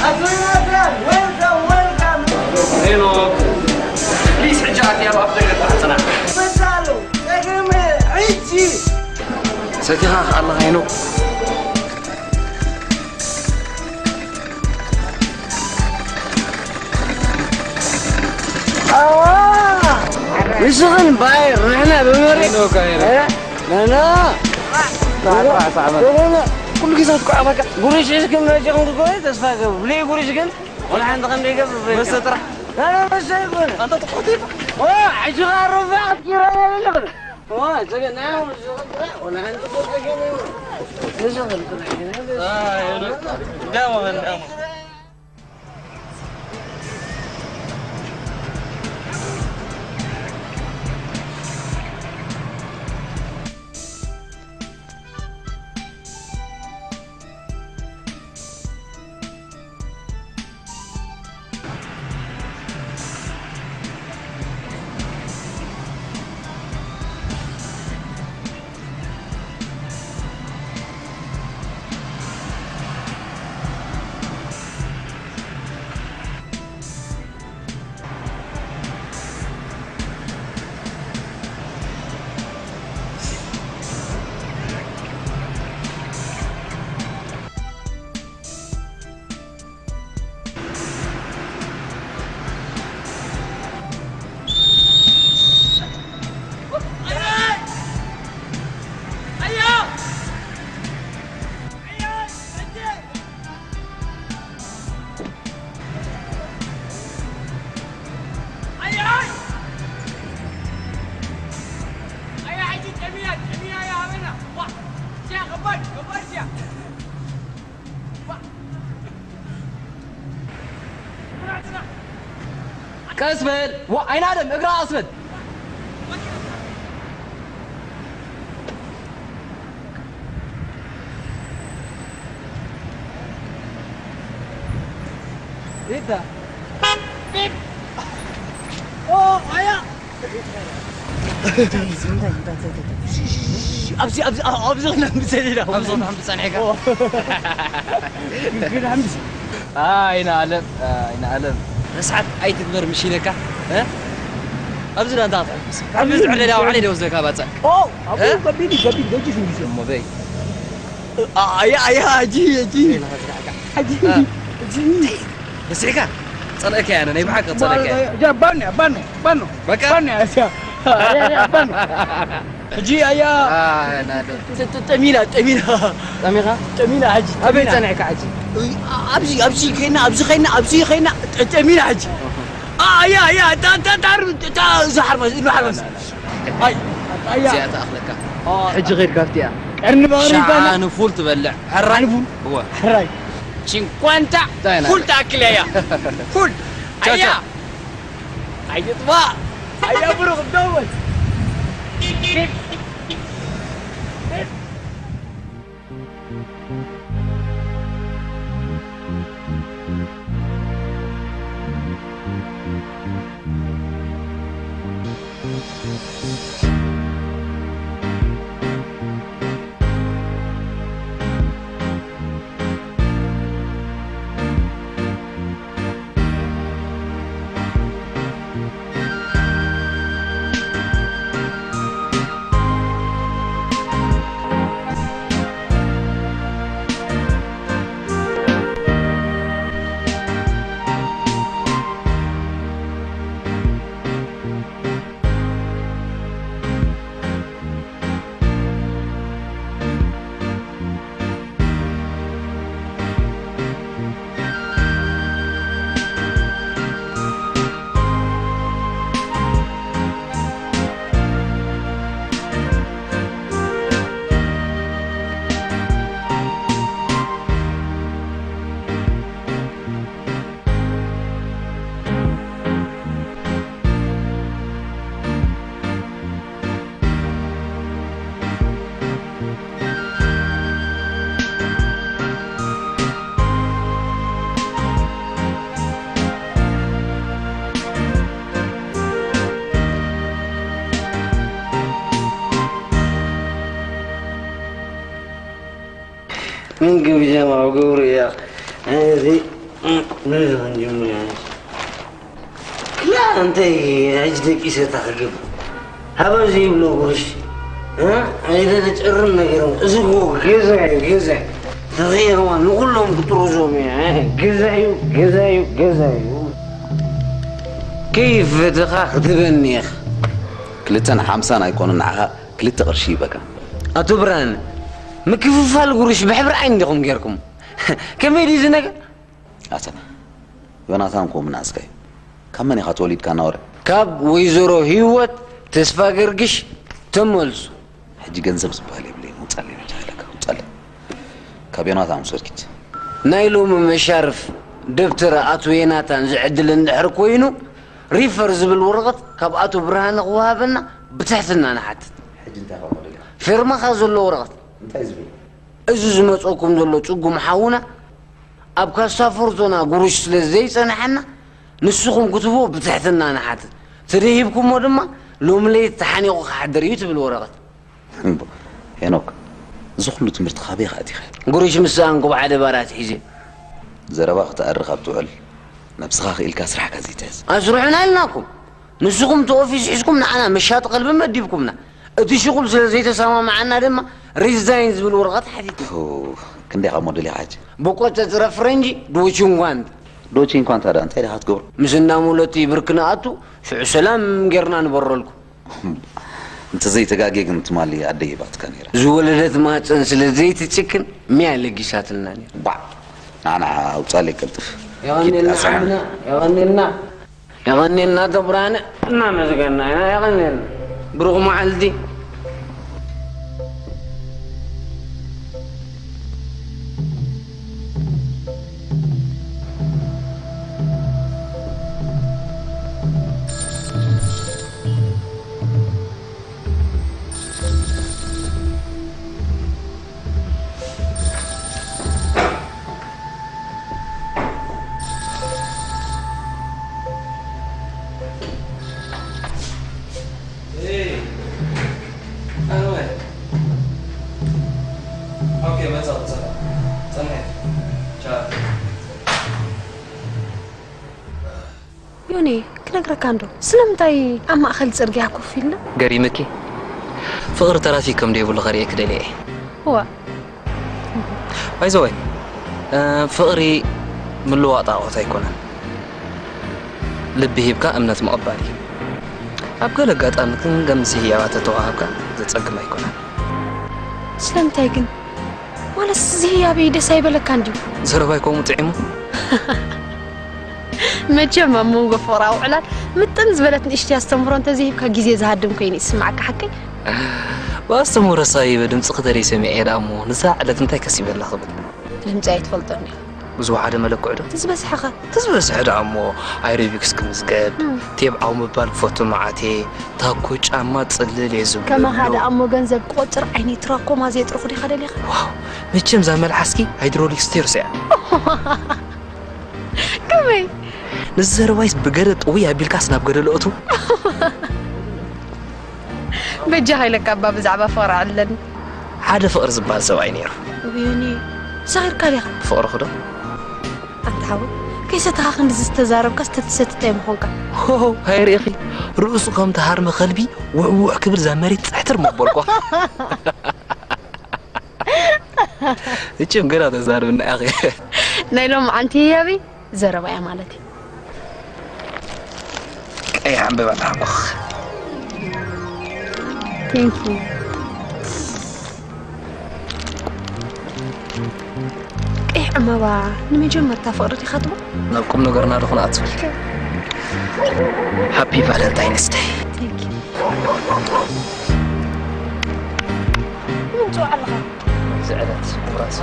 ኣቶ ዮናታን፣ welcome, welcome። ሄኖክ፣ ፕሊስ፣ ሕጂ ኣትያ ኣብ ኣፍ ደገ ጥራሕ ጽናሕ። መሳሉ፣ ደገመ፣ ሕጂ። ሰቲኻ ኣለኻ ሄኖክ? ኣዋ! ንስኽን ባይ ርሕና ብመሬት። ሄኖክ፣ ሄኖክ። እ? ና፣ ና። ሳዕ፣ ሳዕ፣ ሳዕ፣ በል። ና፣ ና፣ ና። ኩሉ ግዜ ክትኩዓባካ። ጉርሽ ሒዝኩም መጺኹም ክትኮኑ ተስፋ ገብር። ብለይ ጉርሽ ግን ወላ ሓንቲ ከም ዘይገብር መስተ ጥራሕ። ና፣ ና፣ መስተ ይኹን። ኣንታ ጥቁርቲ። ኦ፣ ሕጂ ኸኣ ሩባ ክትኪራ ኣለኽን። ኦ፣ ሰገ-፣ ና፣ ወላ ሓንቲ ቁርሲ ከመይ ይኹን። ንስኽን ጥራሕ። ኣይ፣ ዳሞ፣ ዳሞ። ቀስ በል። ዋ፣ ኣይናለም፣ እግራ ቀስ በል። ሪታ። ኦ፣ ኣያ። ኣብዚ፣ ኣብዚ፣ ኣብዚ፣ ኣብዚ ኽናንብብ ጸኒሕና። ኣብዚ ኽናንብብ ጸኒሕካ? ኦ። ግን ኣንብብ። ኣይነ ኣለም፣ ኣይነ ኣለም። ርስሓት ኣይትግበር ምሽ ኢለካ፣ እ? ኣብዚ ዳ እንታይ ክትሕምስ? ኣብዚ ኣብዚ ዕለል ኣብ ዓለል ይወስደካ ባጽዕ። ኦ፣ ኣብኡ እ? ከቢድ እዩ፣ ከቢድ፣ ገጅፍ እዩ። እሞ በይ። ኣያ፣ ኣያ፣ ኣጂ፣ ኣጂ። በይ፣ ናኻ ዝረኣካ። ኣጂ፣ እ። ኣጂ። በስዕካ? ጸልእካ እያ፣ ናይ ብሓቂ ጸልእካ እያ። ያ፣ ባኖ፣ ባኖ፣ ባኖ። በቃ? ባኖ፣ ኣያ። ኣያ፣ ኣያ፣ ባኖ። ሕጂ ኣያ። አ፣ ናዶ። ጥ-፣ ጥ-፣ ጠሚና፣ ጠሚና። ጠሚኻ? ጠሚና ሕጂ፣ ኣበይ ጠሚና። ጸኒዕካ ሕጂ? እይ፣ ኣ-፣ ኣብዚ፣ ኣብዚ ከይና፣ ኣብዚ ከይና፣ ኣብዚ ከይና፣ ጥ-፣ ጠሚና ሕጂ። አ፣ ኣያ፣ ኣያ፣ እታ፣ እታ፣ እታ፣ እታ፣ እዛ ሓርማዝ፣ እሉ ሓርማዝ። ኣይ፣ ኣያ። እዚኣ ትኣኽለካ። አ። ሕጂ ኸይድ ካብቲ እያ። ቀርኒ በቕሪ ሸዓ ይባላል። ንፉል ትበልዕ። ሕራይ። ንፉል? እወ። ሕራይ። ቺንኳንታ እንታይ ናት? ፉል ትኣክል እያ። ፉል። ቻው፣ ኣያ። ቻው። ኣይጥፋእ። ኣያ ብሩኽ ደወል። ምን ግብጃ ማው ገብሩ እያ። እዚ ክላ እንታይ ሕጂ ደቂሰ እታ ክገብር ሃበ ዘይብሎ ጉርሽ ኣይደ ተጨርም ነገር እዚ እኮ ገዛ እዩ ገዛ ተኸየዋ ንኩሎም ክጥርዞም እያ ገዛ እዩ ገዛ እዩ ገዛ እዩ ከይፈተኻ ክትበኒ ኢኻ ክልተን ሓምሳን ኣይኮኑን ንዓኻ ክልተ ቅርሺ ይበካ ኣቶ ብርሃን ምክፍፋል ጉርሽ ብሕብሪ ዓይን ዲኹም ጌርኩም ከመይ ድዩ እዚ ነገር ኣታ ዮናታን ኮምና እስካይ ካብ መን ኢኻ ተወሊድካ እናወረ ካብ ወይዘሮ ህይወት ተስፋ ገርግሽ ተመልሱ ሕጂ ገንዘብ ዝበሃል የብለይ ውፃለይ በጃ ኢለካ ውፃለይ ካብ ዮናታን ውሰድኪት ናይ ሎሚ መሻርፍ ደብተር ኣቶ ዮናታን ዝዕድል እንድሕር ኮይኑ ሪፈር ዝብል ወረቐት ካብ ኣቶ ብርሃነ ክወሃበና ብትሕትና ንሓትት ሕጂ እንታይ ከመደልካ ፌርማኻ ዘሎ ወረቐት እንታይ ዝብል እዚ ዝመፀኩም ዘሎ ፅጉም ሓውና ኣብ ካሳ ፎርቶና ጉሩሽ ስለ ዘይፀንሐና ንስኹም ክትህቦ ብትሕትና ንሓትት ተደሂብኩሞ ድማ ሎሚ ለይት ተሓኒቑ ክሓድር እዩ ትብል ወረቐት እምቦ፣ ሄኖክ፣ እዚ ኩሉ ትምህርቲ ካበይ ኢኻ ኣቲኻ? ጉሩሽ ምስ ሰኣንኩ ብሓደ ባር ኣትሒዘ። ዘረባ ክተኣሪ ካብ ትውዕል፣ ነብስኻ ክኢልካ ስራሕካ ዘይትሕዝ። ኣስርሑና ኢልናኩም። ንስኹም እቲ ኦፊስ ሒዝኩም ንዓና መሻጢ ከልቢ መዲብኩምና። እቲ ሽቑል ስለ ዘይተሰማምዓና ድማ ሪዛይን ዝብል ወረቐት ሓቲትና። ፉ፣ ክንደይ ኢኻ እሞ ደሊኻ ሕጂ? ብቆጸጽ ረፍረንጂ ዶቺንጓንት። ዶቺንኳንታ ደኣ እንታይ ዲኻ ትገብሮ? ምስ እንዳ ሙለቲ ብርክ ንኣቱ ሽዑ ሰላም ጌርና ንበረልኩም። እንተዘይተጋግየ ግን ትማሊ ኣደይ ሂባትካ ነይራ። ዝወለደት ማህፀን ስለ ዘይትጭክን ሚያ ለጊሳትልና ነይራ። ባዕ! ንዓና ኣውፃለይ ቀልጥፍ። የቐንየልና ዓምና፣ የቐንየልና፣ የቐንየልና ተብራነ፣ እናመስገና ኢና፣ የቐንየልና። ብሩኽ መዓልቲ። ዮኒ፣ ክነግረካ እንዶ ስለምንታይ ኣብ ማእኸል ጽርግያ ኮፍ ኢልና? ገሪምኪ? ፍቕሪ ተራፊክ ከም ደይብሉ ከርእየኪ ደልየ እየ። እዋ። ባይዘወይ ፍቕሪ ምልዋጥ ኣቑሑት ኣይኮነን። ልቢ ሂብካ እምነት ምቕባል እዩ። ኣብ ገለ ኣጋጣሚ ግን ከም ዝህያባ ተተዋሃብካ ዘጸግም ኣይኮነን። ስለምንታይ ግን? ማለት ዝህያበይ ደስ ኣይበለካን ድዩ? ዘረባይ ከምኡ ጥዒሙ? መቸም ኣብ መንጎ ፍቕራዊ ዕላል ምጥን ዝበለት ንእሽተይ ኣስተምህሮ እንተዘይሂብካ ግዜ ዝሃድም ኮይኑ ይስምዓካ ሓቀይ? ብኣስተምህሮ ሳይበ ድምፅኺ ተደይ ሰሚዐ እየ ደኣ እሞ ንዛ ዕለት እንታይ ከሲበላ ክብል። ድምፂ ኣይትፈልጦን ኢኻ። ዝወሓደ መለክዑ ዶ? እቲ ዝበዝሐኸ? እቲ ዝበዝሐ ደኣ እሞ ኣይሮቢክስ ክምዝገብ፣ ቴብዓው ምባል ክፈቱ መዓት እየ፣ ታኮ ጫማ ፅልል እየ ዝብለሉ። ከማኻ ደኣ እሞ ገንዘብ ክቆፅር ዓይነይ ትራኮማ ዘየጥረኹ ዲኻ ደሊኻ? ዋው! መቸም እዛ መልሓስኪ ሃይድሮሊክ ስቴርስ እያ። ከመይ? ንዚ ዘረባይስ ብገለ ጥውይ ኣቢልካስ ናብ ገደል ኣእትው። በጃኻ ኢለካ እባ ብዛዕባ ፍቕሪ ኣዕልለኒ። ሓደ ፍቕሪ ዝበሃል ሰብኣይ ነይሩ። ውዮኒ ሰኺርካ ዲኻ? ብፍቕርኺ ዶ? ኣንታ ሓወይ ከይሰተኻ ክንድዚ ዝተዛረብካስ ተትሰቲ እንታይ ምኾንካ? ሆሆ ሃይርኢኺ ርእሱ ከም ተሃርመ ከልቢ ውዕውዕ ክብል እዛ መሬት ጽሕትር መበልኳ። እችም ገና ተዛርብና ኢኺ። ናይ ሎምዓንቲ ህያበይ ዘረባ እያ ማለት እዩ። ቀይሕ ዕምበባ ንዓኹ። Thank you። ቀይሕ ዕምበባ ንመጀመርታ ፍቕሪ ዲኻ ትብል? ናብ ቁም ነገርና ዶ ክንኣቱ? ሃፒ ቫለንታይንስ ደይ። Thank you። ንምንታይ ኣለኻ? እዚ ዕለት ምብራስ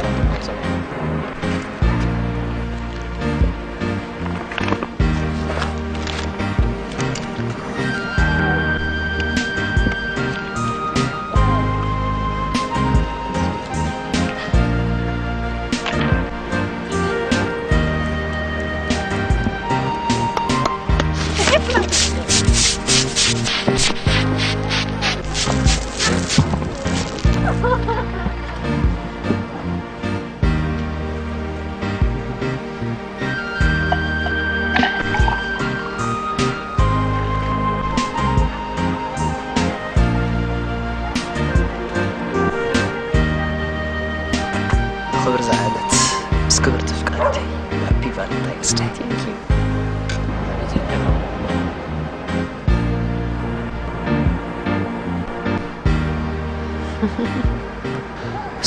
Valentine's Day. Thank you.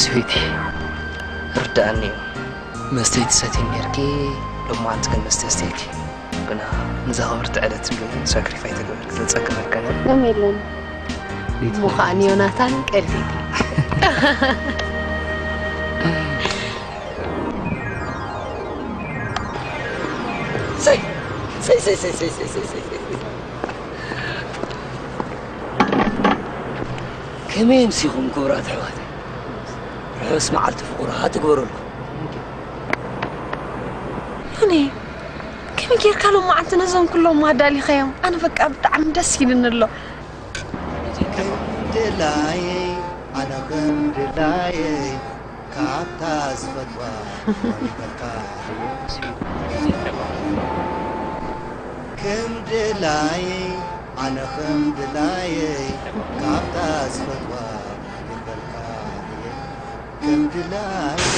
ስዊቲ፣ ርድኣኒ እዩ። መስተይቲ ሰትየ ነርኪ፣ ሎማዓንቲ ግን መስተ ስተይቲ። ግና ንዛ ክብርቲ ዕለት ግን ሳክሪፋይ ተገበርኪ፣ ዘጸግመካ ነገር ከም የለን። እሞ ኸኣ ንዮናታን ቀልጢፊ። ሰይ! ሰይ፣ ሰይ፣ ሰይ። ከመይ ኣምሲኹም ክቡራት ኣሕዋተይ? ርሑስ መዓልቲ ፍቑራት ይግበረልኩም። ዮኒ፣ ከመይ ጌርካ ሎም መዓልቲ ነዞም ኩሎም ኣዳሊኻዮም? ኣነ በቃ ብጣዕሚ ደስ ኢሉኒ ኣሎ። ከም ድላየይ፣ ኣነ ከም ድላየይ፣ ካብታ ዝፈትዋ ይበልካ ከም ድላየይ፣ ኣነ ከም ድላየይ፣ ካብታ ዝፈትዋ ይበልካ ከም ድላየይ።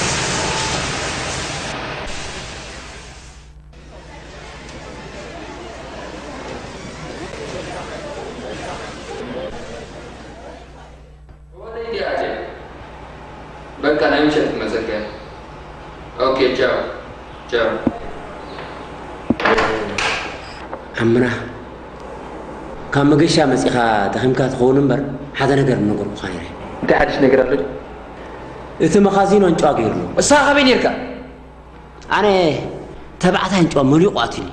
ወደይ ዲያ ኣጀ? በቃ ናይ ምሸት ክመጸካ እየ። ኦኬ፣ ቻው፣ ቻው። ኣምና፣ ካብ መገሻ መጺኻ ደኺምካ ትኸውን እምበር፣ ሓደ ነገር ምነገርኩኻ ነይረ። እንታይ ሓድሽ ነገር ኣሎ? እቲ መኻዚኖ ኣንጭዋ ገይሩሉ። እሳ ካበይ ነይርካ? ኣነ ተባዕታይ ኣንጭዋ መሊቑ ኣትዩኒ።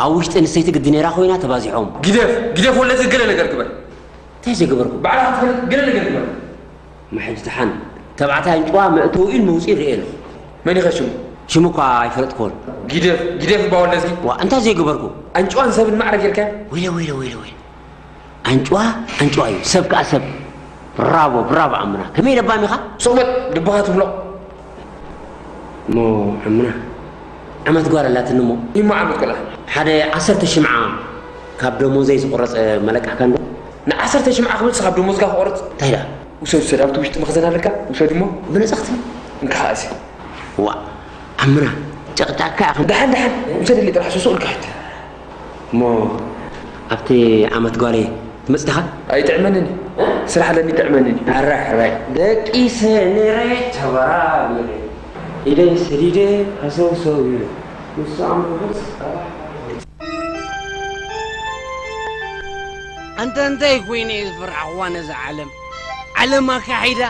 ኣብ ውሽጢ ኣንስተይቲ ግዲ ነይራ ኮይና ተባዚሖም። ግደፍ፣ ግደፍ ወለዚ ገለ ነገር ግበር። እንታይ ዘይገበርኩ? ባዕልኻ ትፈልጥ ገለ ነገር ግበር። መሕጅ ደሓን ተባዕታይ ኣንጭዋ መእተዊኡን መውፅኢን ርእየ ኣለኹ። መን ኢኸ ሽሙ? ሽሙ እኳ ኣይፈለጥኩዎን። ግደፍ፣ ግደፍ እባ ወለዚ። ዋ፣ እንታይ ዘይገበርኩ? ኣንጭዋን ሰብን ማዕረ ጌርካዮ? ወይለ፣ ወይለ፣ ወይለ፣ ወይለ። ኣንጭዋ ኣንጭዋ እዩ፣ ሰብ ከኣ ሰብ። ብራቮ፣ ብራቮ ኣምና። ከመይ ለባም ኢኻ? ሱቕ በል፣ ልብኻ ትብሎ። እሞ ኣምና፣ ዓመት ጓል ኣላትኒ እሞ። እሞ ዓመት ቆልዓ? ሓደ ዓሰርተ ሽምዓ ካብ ደሞዘይ ዝቑረጽ መለቃሕካ እንዶ? ንዓሰርተ ሽምዓ ክብልስ ካብ ደሞዝካ ክቆርጽ? እንታይ ደኣ? ውሰድ፣ ውሰድ፣ ኣብቲ ውሽጢ መኽዘን ኣለካ፣ ውሰድ እሞ። ብነጻ ክትብል? እንካ እዚ። ዋእ፣ ኣምና፣ ጨቕጫቕካ ኢኻ። ደሓን፣ ደሓን፣ ውሰደለይ ጥራሕ፣ ሱቕ ኢልካ ሕጂ። እሞ ኣብቲ ዓመት ጓለይ ትመጽእ ዲኻ? ኣይጥዕመንን። ስራሕ ኣለኒ፣ ይጥዕመንን። ሕራይ፣ ሕራይ። ደቂሰ ነይረ፣ ተበራቢረ። ኢደይ ሰዲደ፣ ሃሰውሰው ኢለ። ንሱ ኣምርሑስ፣ ኣንታ እንታይ ኮይነ እየ ዝፈራሕዋ ነዛ ዓለም? ዓለም ኣካሒዳ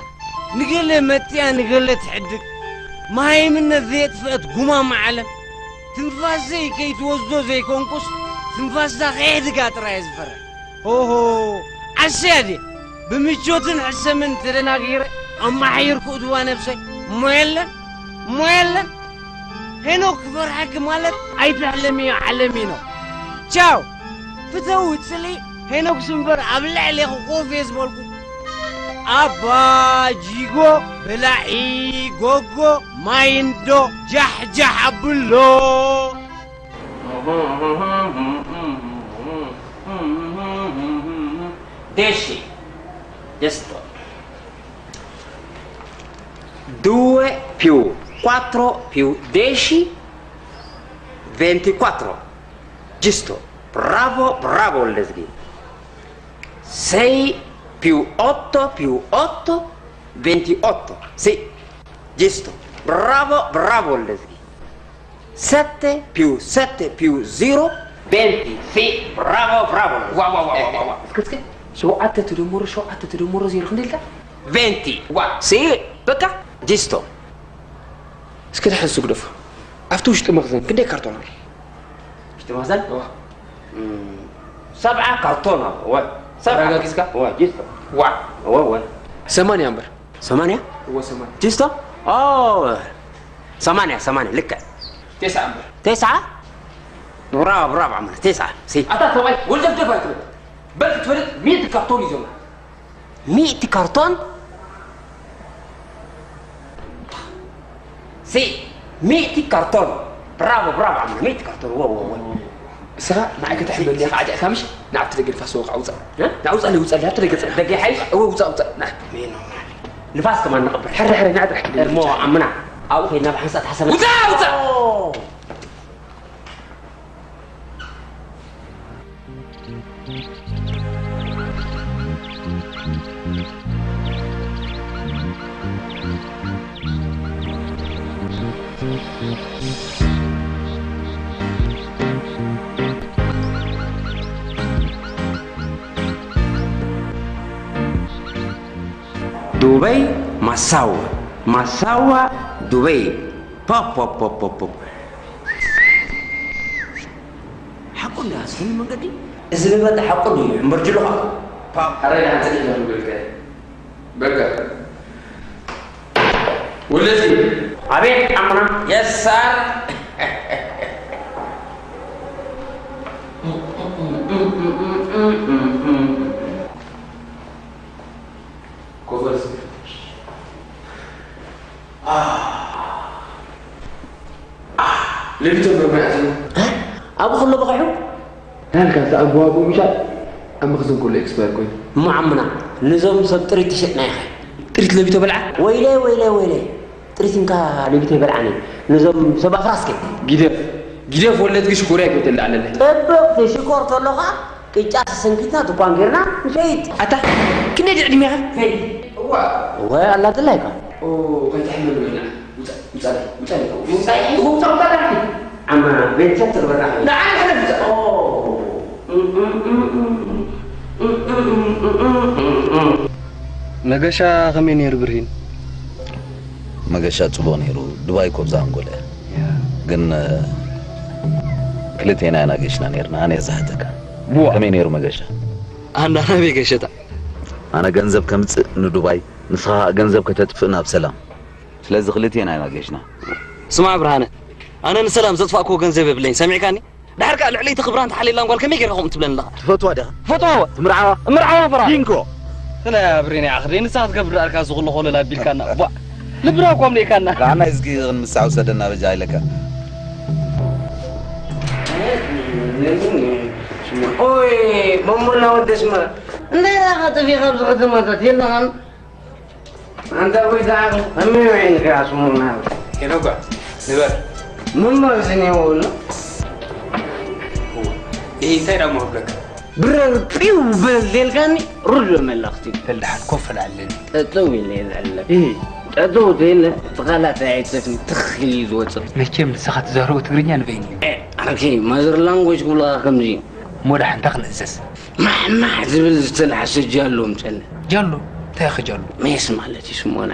ንገለ መጥያ ንገለ ትሕድግ። መሃይምነት ዘየጥፍአት ጉማማ ዓለም። ትንፋሰይ ከይትወስዶ ዘይኮንኩስ፣ ትንፋሳ ከየሕድጋ ጥራይ እየ ዝፈርሕ። ሆሆ፣ ዓስያ ድየ? ብምቾትን ሕሰምን ተደናጊረ ኣመሓየርኩ እትዋ ነብሰይ። እሞ የለን፣ እሞ የለን። ሄኖክ ክፈርሓኪ ማለት ኣይትሕለምዮ ዓለሚኖ። ቻው። ፍተዊ ጽልኢ ሄኖክስ እምበር ኣብ ልዕሌኺ ኮፍ እየ ዝበልኩ። ኣባ ጂጎ ብላዒ ጎጎ ማይ እንዶ ጃሕጃሕ ኣብሎ። Deci. Desktop. Due più quattro più dieci, ventiquattro. Giusto. Bravo, bravo, Lesghi. Sei più otto più otto, ventotto. Sì, giusto. Bravo, bravo, Lesghi. Sette più sette più zero, venti. Sì, bravo, bravo. Wa, wa, wa, wa, wa, wa. እስከ እስከ ሸውዓተ ትድምሩ ሸውዓተ ትድምሩ ዜሮ ክንደይ ኢልካ? Venti. Wa. Sì, በቃ giusto. እስከ ደሓን ስግደፎ። ኣብቲ ውሽጢ መኽዘን ክንደይ ካርቶን ኣሎ? ውሽጢ መኽዘን? እዋ። እም፣ ሰብዓ ካርቶን ኣሎ። እወ። ሰብዓ። ኣረጋጊጽካ? እወ፣ giusto. Wa. እወ፣ እወ። ሰማንያ እምበር። ሰማንያ? እወ፣ ሰማንያ። Giusto? ኦ፣ ሰማንያ፣ ሰማንያ፣ ልክዕ። ቴስዓ እምበር። ቴስዓ? ብራቮ፣ ብራቮ፣ ዓመና፣ ቴስዓ። ሲ። ኣታ ሰብኣይ፣ ወልደፍደፍ ኣይትበል። በል ትፈልጥ፣ ሚእቲ ካርቶን እዩ ዘሎ። ሚእቲ ካርቶን? ሲ፣ ሚእቲ ካርቶን። ብራቮ፣ ብራቮ፣ ዓመና፣ ሚእቲ ካርቶን። ወ፣ ወ፣ ወ። እስኻ ንዓይ ከተሕምበኒ ኢኻ ዓጢቕካ ምሽ? ንዓብቲ ደገ ንፋስ ወቕ ኣውፅእ። እ? ንዓውፅኣለይ፣ ውፅኣለይ፣ ኣብቲ ደገ ፅናሕ። ደገ ይሓይሽ? እወ፣ ውፅእ፣ ውፅእ። ና። ሜኖ፣ ማን? ንፋስ ከማን ነቕብል። ሕረ፣ ሕረ፣ ንዓጥራሕ ክደሊ። ሕረ፣ እሞ፣ ኣምና፣ ኣብኡ ከይድና ብሓንሳእ ተሓሰበና። ውፅእ፣ ውፅእ! ኦ! ዱበይ ማሳዋ፣ ማሳዋ ዱበይ። ፖፕ፣ ፖፕ፣ ፖፕ፣ ፖፕ፣ ፖፕ። ሓቁ እንዳ ስኒ መንገዲ። እዚ ንመጣ ሓቁ እዩ፣ እምበር ጅሎ ኸኣ። ፓፕ። ኣረ፣ ሓንቲ ልጅ ነው ብልከ። በቃ። ወለዚ። ኣቤት፣ ኣምና። የስ ሳር። ጎበዝ። ለቢቶም ዶ መዓት እዩ? ኣብ ኩሎ በቂሑ? ናልካ ዝኣግባቡ ምሻል ኣብ መኽዘን ኩሉ ኤክስፓየር ኮይኑ። እሞ ዓምና፣ ነዞም ሰብ ጥሪት ትሸጥና ኢኻ። ጥሪት ለቢቶ በልዓ? ወይለይ፣ ወይለይ፣ ወይለይ። ጥሪት እንካ ለቢቶ ይበልዓኒ። ነዞም ሰብ ኣፍራስ ከ? ጊደፍ፣ ጊደፍ ወለድ ግሽ ኮርያ ከይተላዕለለ። ጥብቕ ሽኮር ተሎ ኸዓ ቅጫ ሰንኪትና ድኳን ጌርና ንሸይጥ። ኣታ፣ ክንደይ ድዕድሜኻ? ከይድ። እዋ። እወ፣ ኣላ ጥላይካ። ኦ፣ ከይትሕመል በይና። ውጻእ፣ ውጻእ፣ ውጻእ፣ ውጻእ፣ ውጻእ፣ ውጻእ። ዓማ ቤተሰብ ትግበራ። ንዓይ ሕለፍ ውጻእ። ኦ። መገሻ ከመይ ነይሩ ብርሂን? መገሻ ጽቡቕ ነይሩ። ዱባይ ኮብዛ ኣንጎለ። ያ። ግን፣ እ፣ ክልቴና ኢና ገሽና ነይርና። ኣነ እየ ዝሓተካ። ቡዋ። ከመይ ነይሩ መገሻ? ኣንዳ ናበይ ገሸታ? ኣነ ገንዘብ ከምጽእ ንዱባይ፣ ንስኻ ገንዘብ ከተጥፍእ ናብ ሰላም። ስለዚ ክልቴና ኢና ገሽና። ስማዕ ብርሃነ፣ ኣነ ንሰላም ዘጥፋእክዎ ገንዘብ የብለይን፣ ሰሚዕካኒ? ድሓር ከኣ ልዕለይቲ ክብራን ተሓልየላን ጓል ከመይ ጌርካ ከምኡ ትብለኒ ኣለኻ? ትፈትዋ ዲኻ? ትፈትዋ? ትምርዓዋ? እምርዓዋ ፍራ። ዲንኮ። ስለ ብሬን ይኣኽል ንስኻ ትገብር ኣልካ ዝኹሉ ኮለል ኣቢልካና። ቧ። ልብና እኮ ኣምሊእካና። ንዓና እዝጊ ክንምሳዕ ውሰደና በጃ ኢለካ። ኦይ፣ መሙላ ወደስማ። እንታይ ኢኻ ጠፊእካ ኣብዚ ከተማታት የለኻን? ኣንታ ጎይታ ዓቕሊ፣ ከመይ ውዒልካ ስሙና? ሄኖጋ፣ ንበር። ምንባር ዝኔዎ ኣሎ? እሂ፣ እንታይ ደኣ እሞ ክብለካ? ብረር ጲው በል ዘልካኒ፣ ርዱእ መልእኽቲ። በል ደሓን ኮፍ በል ኣለኒ። ጠጠው ኢለ እየ ዘዕልለካ። እሂ። ጠጠው ተይለ፣ እቲ ቃላት ኣይዕጸፍን፣ ትኽ ኢሉ እዩ ዝወጽእ። መቸም ንስኻ ትዛረቦ ትግርኛ ንበይኑ እዩ። ኤ፣ ዓርከይ፣ ማዘር ላንጉጅ ክብልኻ ከምዚ እዩ። እሞ ደሓን እንታይ ክንእዘዝ? ማሕማሕ ዝብል ዝተላሕሰ ጃሎ ምጸኒ። ጃሎ? እንታይ ኢኺ ጃሎ? ሜስ ማለት እዩ ስሞና።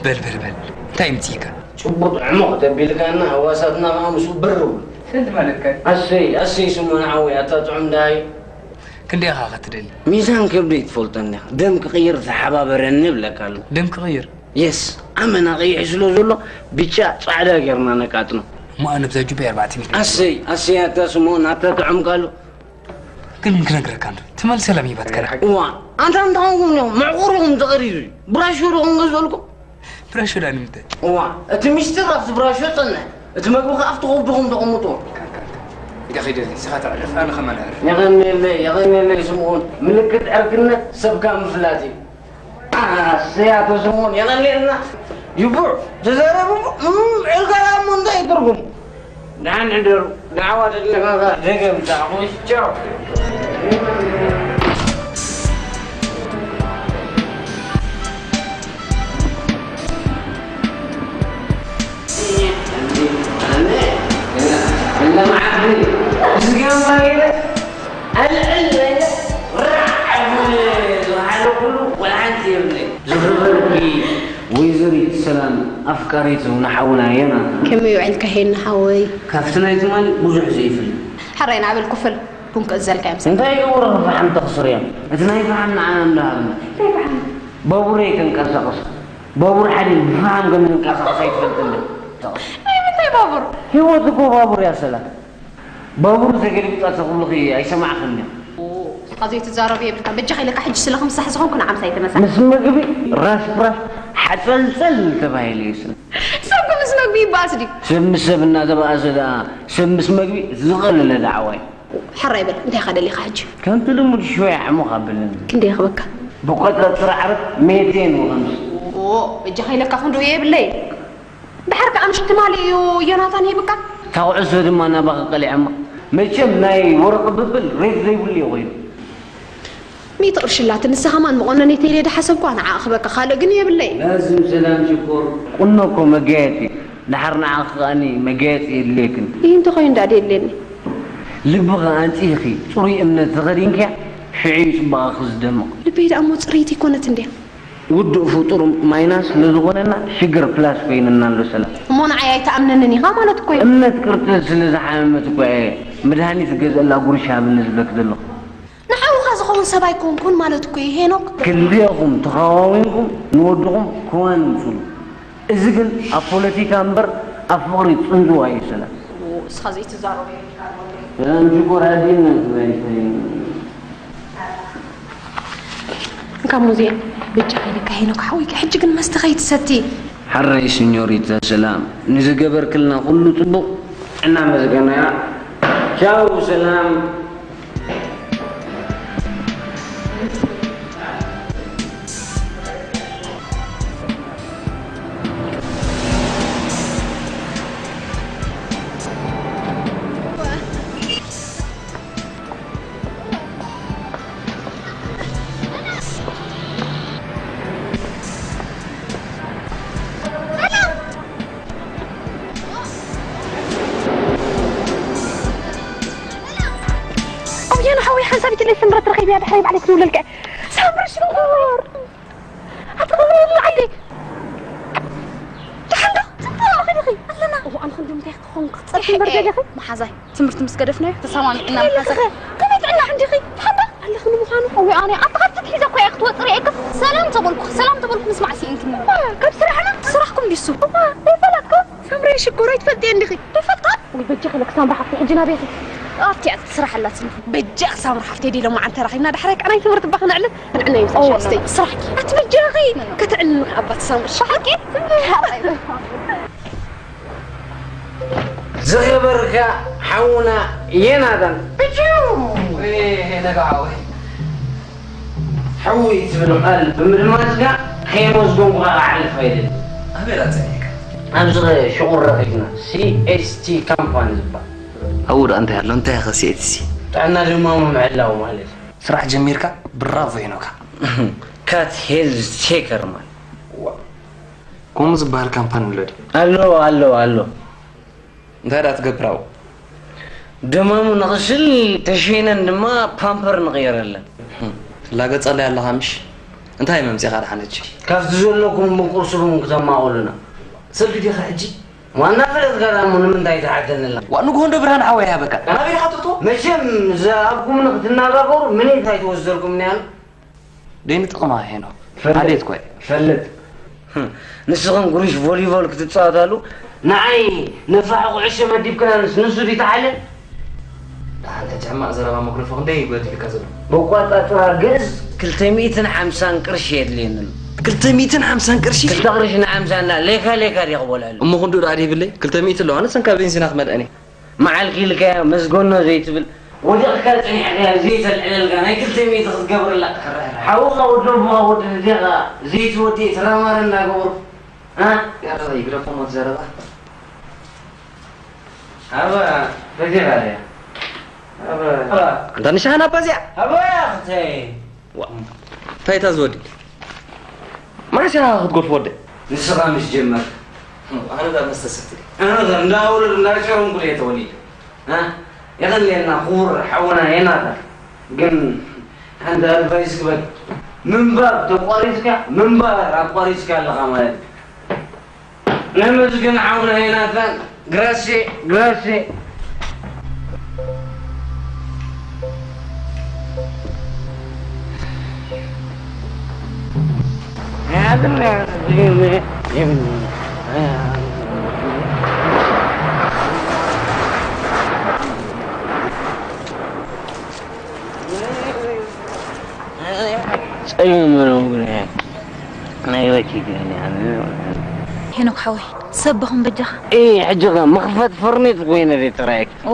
በል፣ በል፣ በል። እንታይ ምጽኢካ? ጭቡጥ ዕሙቕ ተቢልካና፣ ህዋሳትና ከኣ ምስኡ ብር ይብሉ። ሰልዲ ማለትካ እዩ። ኣሰይ፣ ኣሰይ ስሞና ሓወይ፣ ኣታ ጥዑም ደሃይ። ክንደይ ኢኻ ከ ትደሊ? ሚዛን ከብደይ ትፈልጦ እንዲኻ። ደም ክቕይር ተሓባበረኒ እብለካ ኣለኹ። ደም ክቕይር? የስ። ኣመና ቀይሕ ስለ ዘሎ፣ ብጫ ጻዕዳ ጌርና ነቃጥኖ። እሞ ኣነ ብዛ ጁባይ ኣርባዕተ ሚእቲ። ኣሰይ፣ ኣሰይ ኣታ ስምኦን፣ ኣታ ጥዑም ቃሉ። ግን ምን ክነግረካ እንዶ? ትመልሰ ለሚባትከና። እዋ፣ ኣንታ እንተኾንኩም ዲኹም፣ መዕቆሪኹም ተቐሪዙ እዩ። ብራሾ ዶ ክንገዝኦልኩም? ብራሾ ዳ ንምንታይ? እዋ፣ እቲ ሚስጢር ኣብቲ ብራሾ ጸንሕ። እቲ መግቢ ከኣ ኣብቲ ከብድኹም ተቐምጥዎ። ኢዳ ኸይደልኒ፣ ንስኻ ተዕርፍ፣ ኣነ ኸማን ኣዕርፍ። የቐንየለይ፣ የቐንየለይ ስምኦን። ምልክት ዕርክነት ሰብካ ምፍላጥ እዩ። ኣሰይ ኣቶ ስምኦን የቐንየልና። ይቡዕ ተዛረቡ እሞ፣ እም፣ ዒልካ ደኣ እሞ እንታይ ትርጉም? ደሓን ሕደሩ። ደዓዋ ተድለኻ ደገም ጻዕቑ። ቻው። ዝኸበርኪ ወይዘሪት ሰላም ኣፍቃሪት ዝኹነ ሓውና ዮናታን። ከመይ ውዒልካ ሄና ሓወይ? ካብቲ ናይ ትማሊ ብዙሕ ዘይፍለ። ሕራይ ንኣበል ክፍል ቡን ክእዘልካ እዮም። እንታይ ይገብሩ ፈሓም ተኽስር እዮም። እቲ ናይ ፈሓም ንዓና እንዳሃብና። እንታይ ፈሓም? ባቡረይ ከንቀሳቕስ። ባቡር ሓዲር ብፈሓም ከም ዝንቀሳቐስ ኣይትፈልጥን ዶ? ናይ ምንታይ ባቡር? ህይወት እኮ ባቡር እያ ሰላም። ባቡር ተገልቢጣ ተኽብልኺ ኣይሰማዕኽን ዲኻ? ኦ፣ ስኻ ዘይትዛረብ የብልካ። በጃኻ ኢለካ ሕጂ ስለ ክምሳሕ ዝኾንኩ ንዓምሳ ኣይተመሳሕ። ምስ ምግቢ ራሽ ራሽ ሓጸልጸል ተባሂሉ እዩ ስለ። ሰብ እኮ ምስ መግቢ ይባኣስ ድዩ? ሰብ ምስ ሰብ እናተባኣሰ ደኣ ሰብ ምስ መግቢ ዝቐለለ ደዓዋ እዩ። ሕራይ በል፣ እንታይ ኢኻ ደሊኻ ሕጂ? ከምቲ ልሙድ ሽወይ ዓሞኽ ኣብለኒ። ክንደይ ይኽበካ? ብቆጸጽር ዓረብ ሜቴን ወኸምስ። ኦ፣ በጃኻ ኢለካ ክንድኡ የብለይ። ድሓር ከኣ ምሽ ትማሊ እዩ ዮናታን ሂብካ? እታ ኩዕሶ ድማ ናባኻ ቀሊዓማ። መቸም ናይ ወረ ቅብብል ሬት ዘይብሉ እዩ ኮይኑ። ሚእቲ ቅርሺ ኣላትኒ፣ ንሳ ከማን መቆነኒ ተይለ ድሓሰብኳ ንዓኣ ክበካ ካልእ ግን የብለይ። ላዝም ሰላም ሽኮር። ቁኖ እኮ መጋየጺ። ድሓር ንዓኺ ከኣኒ መጋየጺ የድልየክን። ይህ እንተኾይኑ ደኣ ደየድልየኒ። ልብኺ ኣንጺህኺ ጽሩይ እምነት ተኸዲንክያ ሽዑ እዩ ጽባቐኺ ዝደምቕ። ልበይ ደኣ እሞ ጽርይቲ ኣይኮነት እንድያ። ውዱእ ፍጡር ማይናስ ስለ ዝኾነና ሽግር ፕላስ ኮይንና ኣሎ ሰላም። እሞ ንዓይ ኣይትኣምነንን ኢኻ ማለት እኮ እዩ። እምነት ቅርጽ ስለ ዝሓመመት እኮ እየ መድሃኒት ገዝእላ ጉርሽ ሃብኒ ዝብለክ ዘለኹ። ንሓውኻ ዝኸውን ሰብ ኣይኮንኩን ማለት እኮ እዩ ሄኖክ። ክልቴኹም ተኻዋዊንኩም ንወድኹም ክዋን ምጽሉ። እዚ ግን ኣብ ፖለቲካ እምበር ኣብ ፍቕሪ ጽንዝዋ እዩ ሰላም። እስኻ ዘይትዛረቦ። ሰላም ሽኮር ኣዲና ትበይተይ። እንካ ሙዚየም ብቻ ኢለካ ሄኖክ ሓወይ፣ ሕጂ ግን መስተ ከይትሰቲ። ሓራይ ሲኞሪታ ሰላም፣ ንዝገበርክልና ኩሉ ጽቡቕ እናመስገናያ። ቻው ሰላም። ኣውያነ ሓወይ ሓንሳብ ኢትለይ ስምረት ረኺብያ ድሕረይ ባዕለይ ክድውለልካ እየ። ሳምሪ ሽኮር ኣቲ ክብሪ ይብላዓለይ። ደሓን ዶ? ጽቡቕ ዲኺ? ኣለና። እዋ ኣነ ክንዲ እንታይ ክኾን ክጸርፍ እምበር ደሊኺ? መሓዛይ ትምህርቲ ምስ ገደፍናዮ ተሰማሚዕና መሓዛይ። ከመይ ጥዕና እንዲኺ? ደሓን ዶ? ኣለኺ ንምዃኑ? እወ ኣነ ኣብቲ ካብ ትትሒዘ እኮ እየ ክትወጽእ ርእየካ። ሰላም ተበልኩ፣ ሰላም ተበልኩ ምስማዕ ስኢንክኒ። እዋ ካብ ስራሕና? ስራሕኩም ዲሱ? እዋ ዘይፈለጥኩ ሳምሪ ሽኮር ኣይትፈልጥየ እንዲኺ? ዘይፈልጣ? ወይ በጃኺ ለክ ሳምሪ ሓፍቲ ሕጂ ናበይ ኢኺ? ኣብቲ እያ ስራሕ ኣላትኒ። በጃኺ ሳምሪ ሓፍተይ ዲለ መዓልቲ ተራኺብና ዳሕራይ ቀናይ ትምህርቲ እባ ክነዕልል። ንዕና ይምሳሻ እዋ፣ ኣስተይ። ስራሕኪ። ኣቲ በጃኺ ከተዕልልኒ ኣባት ሳምሪ ሓቂ። ዝኸበርካ ሓውና የናታን። እጅው! ወይ ነጋ ሓወይ። ሕውይ ትብል ቃል ብምድማፅካ ከየመስገንኩኻ ክሓልፍ ኣይደልን። ኣበይ ዳ ፀኒሕካ? ኣብዚ ሽቑር ረኺብና፣ ሲ ኤስ ቲ ካምፓኒ ዝበሃል። ኣብኡ ደኣ እንታይ ኣሎ? እንታይ ኢኸ ሲ ኤስ ቲ? ጥዕና ድማ ምምዕላው ማለት እዩ። ስራሕ ጀሚርካ? ብራቮ ሄኖካ። ካት ሄልዝ ቼከር ማለት። ዋ፣ ከምኡ ዝበሃል ካምፓኒ ኣሎ ድዩ? ኣሎ፣ ኣሎ፣ ኣሎ። እንታይ ደኣ ትገብር ኣብኡ? ደማሙ ነቕስል፣ ተሸይነን ድማ ፓምፐር ንቕየረለን። ትላገጸለይ ኣለኻ ምሽ? እንታይ መምጺኻ ደሓን ሕጂ? ካብቲ ዘለኩም ምቁር ስቡም ክተማቑሉና። ሰልፊ ዲኻ ሕጂ? ዋና ፍለጥካ ደኣ እሞ ንምንታይ ትሓተኒ ኣለኻ? ዋ፣ ንግሆ እንዶ ብርሃን ሓወይ ይሃበካ። ናበይ ኢኻ ትእቶ? መቸም እዛ ኣብ ጉምኒ ክትነጋገሩ ምኒት ኣይትወስደልኩምን እያ። ደይንጥቕማ ሄኖ። ፈልጥ። ዓሌት ኮይ። ፈልጥ። ህም፣ ንስኽን ጉሩሽ ቮሊቮል ክትጻወታሉ፣ ንዓይ ነፋሒ ኩዕሾ መዲብክናንስ ንሱ ድዩ ተዓለ? ደሓን ተጨማቕ ዘረባ መጉረፎ ክንደይ እዩ ጎዲልካ ዘሎ? መቋጻጸራ ግእዝ። ክልተ ሚእትን ሓምሳን ቅርሺ የድልየኒ ኣሎ። ክልተ ሚእትን ሓምሳን ቅርሺ? ክልተ ቅርሺ ንሓምሳ እና ሌካ ሌካ ድየ ክበልዐሉ? እሞ ክንድኡ ደኣ ድሂብለይ? ክልተ ሚእቲ ኣለዋ፣ ንሰን ካብ ቤንዚና ክመልአን እየ። መዓልኪ ኢልካያ መዝገኖ ዘይትብል፣ ወዲቕካ ጸኒሕካያ ዘይተልዕለልካ ናይ ክልተ ሚእቲ ክትገብረላ። ሕራይ፣ ሕራይ። ሓውኻ ወዲ ኣቦኻ ወዲ ደዴኻ ዘይትወዲ ትራማረ እንዳገበሩ። እ? ያረባ ይግደፎ ሞት ዘረባ። ኣባ፣ በዚኻ ድያ? ኣባ። ኣንታ ንሻህና ኣባ እዚኣ። ኣባ፣ ኣኽተይ። ዋ፣ እንታይ እታ ዝወዲ? መዓስ ኢኻ ክትገድፎ ወደይ? ንስኻ ምስ ጀመርካ። ኣነ እዛ መስተ ሰቲ ድየ? ኣነ እዛ እንዳ ውሉድ እንዳ ጨረምኩ ድየ ተወሊደ? እ? የቐንየልና ክቡር ሓውና ዮናታን። ግን ሓንቲ ኣድቫይስ ክበል። ምንባብ ተቋሪጽካ፣ ምንባር ኣቋሪጽካ ኣለኻ ማለት እዩ። ነመስግን ሓውና ዮናታን። ግራሴ፣ ግራሴ። ጸገም ምንም ግን ናይ ወኪል ግን ሄኖክ ሓወይ፣ ሰብ በኹም በጃኻ። እ፣ ሕጂ ኸ መኽፈት ፈርኔት ኮይነ ደይ ተራእየክ? ኦ፣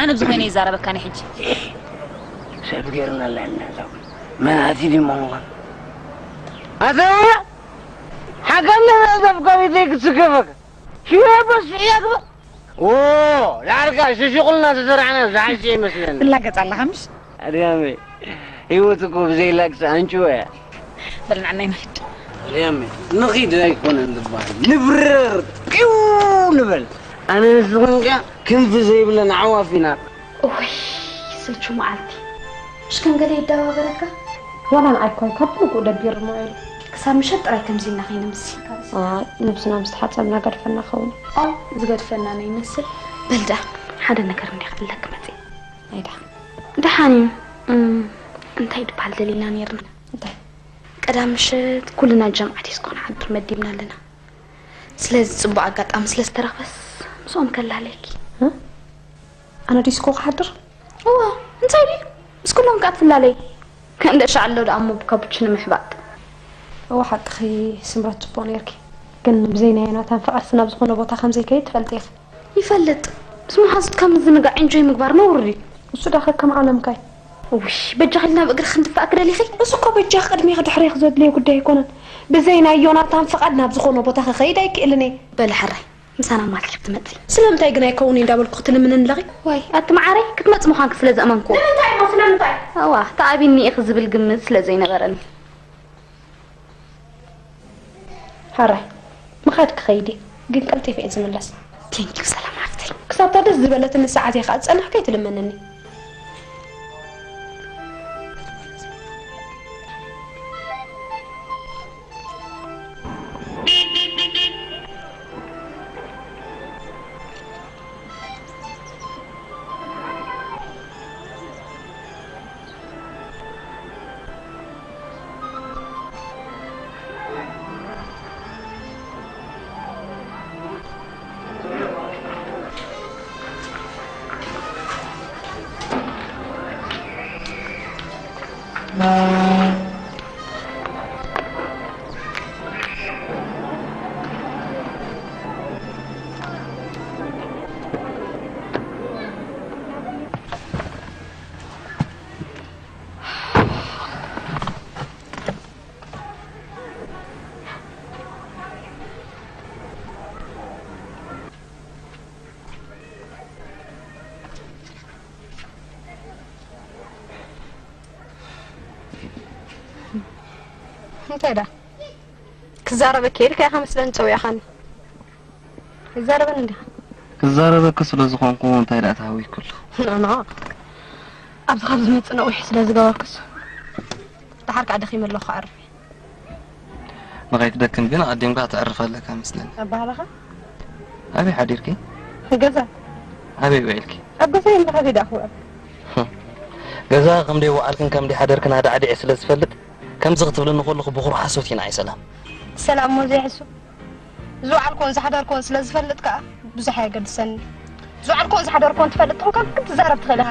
ኣነ ብዝኾይነ ይዛረበካኒ ሕጂ። ሰብ ገይርና ኣለና። መን ኣቲ ድዩ መን ኾን? ኣተ ሓቀነ ዘፍቀሪተይ ክትስከፈክ። ሽበስ እያ ግበር። ኦ፣ ዳርጋ ሽሹቕልና ተሰራዕና ዝሓሸ ይመስለኒ። ትላገጽ ኣለኻ ምሽ? ኣድያመይ፣ ህይወት እኮ ብዘይ ላግጺ ኣንጭዋ እያ። በል ንዓናይ ንኺድ። ኣድያመይ፣ ንኺድ ኣይኮነን ዝበሃል። ንብረር፣ ጢው ንበል። ኣነ ንስኽን ከኣ ክንፊ ዘይብለን ኣዕዋፍ ኢና። ኡይ፣ ስልቹ መዓልቲ። ምሽ ከም ገለ ይደባበረካ? ዋላ ንዓይ እኮ ካብ ብንቁ ደቢርሞ ኢሉ። ክሳብ ምሸት ጥራይ ከምዚ ኢልና ከይንምሲ። ኣይ፣ ነብስና ምስ ተሓጸብና ገድፈና ኸውን። ኦ፣ ዝገድፈና ነው ይመስል። በል ደኣ፣ ሓደ ነገር እንዲያ ክብለኪ መጺእ። ኣይዳ። ደሓን እዩ። እም፣ እንታይ ድበሃል ደሊና ነይርና? እንታይ? ቀዳም ምሸት ኩልና ጀምዓ ዲስኮ ንሓድር መዲብና ኣለና። ስለዚ ጽቡቕ ኣጋጣሚ ስለ ዝተረኽበስ ምስኦም ከላለየኪ። እ? ኣነ ዲስኮ ክሓድር? እዋ፣ እንታይ ድዩ? ምስ ኩሎም ከኣ ትፍላለይ። ክንደሻ ኣሎ ደኣ እሞ ብካፑችኖ ምሕባጥ። እዋ፣ ሓቅኺ ስምረት፣ ጽቡቕ ነይርኪ። ግን ብዘይ ናይ ዮናታን ፍቓድሲ ናብ ዝኾነ ቦታ ከም ዘይከይድ ትፈልጢ ኢኺ። ይፈልጥ። ምስ መሓዙትካ ምዝንጋዕ፣ ኢንጆይ ምግባር ነውሪ ድዩ? እሱ ደኣ ከከም ዓለምካ እዩ። ውይ፣ በጃኺ ኢልና ብእግሪ ክንድፋእ ክደሊኺ? እሱ እኮ በጃኺ ቅድሜኺ ድሕሬኺ ዘድልዮ ጉዳይ ኣይኮነን። ብዘይ ናይ ዮናታን ፍቓድ ናብ ዝኾነ ቦታ ክኸይድ ኣይክእልን እየ። በሊ ሕራይ፣ ምሳና ማልኪ ክትመጺ። ስለምንታይ ግን ኣይከውን እዩ እንዳበልኩ ክትልምንን ኣለኺ? ዋይ፣ ኣቲ መዓረይ፣ ክትመጺ ምዃንኪ ስለ ዘእመንኩ። ንምንታይ እሞ፣ ስለምንታይ? እዋ፣ ተኣቢኒ ኢኺ ዝብል ግምት ስለ ዘይነበረኒ። ሓራይ፣ ምኻድ ክኸይድ እየ፣ ግን ቀልጢፈ እየ ዝምለስ። ቴንኪው ሰላም ሓፍተይ። ክሳብታ ደስ ዝበለትኒ ሰዓት እየ ከዓ ዝጸንሕ ከይትልምንኒ። እንታይ ደኣ? ክዛረበኪ ኢልካ ኢኻ መስለኒ ጸዊዕኻኒ። ይዛረበኒ እንዲኻ? ክዛረበኪ ስለ ዝኾንኩ እንታይ ደኣ ተሃዊኩ ኣለኹ? ኖ፣ ኖ። ኣብዚ ካብ ዝመጽእ ነዊሕ ስለ ዝገበርኩስ። ደሓር ከኣ ደኺመ ኣለኹ፣ ክኣርፍ እየ። ንኸይትደክም ግን ኣቐዲምካ ተዕርፍ ኣለካ መስለኒ። ኣባህላኻ? ኣበይ ሓዲርኪ? ገዛ። ኣበይ ውዒልኪ? ኣብ ገዛይ እምበር ካበይ ደኣ ክውዕል? ገዛ ከም ደይወዓልክን ከም ደይሓደርክን ኣዳዕዲዐ ስለ ዝፈልጥ፣ ከምዚ ክትብልኒ ከለኹ ብኹሩ ሓሶት ኢና፣ ኣይሰላም። ሰላም እሞ ዘይሕሱ። ዝወዓልኩዎን ዝሓደርኩዎን ስለ ዝፈልጥ ከኣ ብዙሕ ኣየገድሰኒ። ዝወዓልኩዎን ዝሓደርኩዎን ትፈልጥ ተኾንካ ክትዛረብ ትኽእል ኢኻ።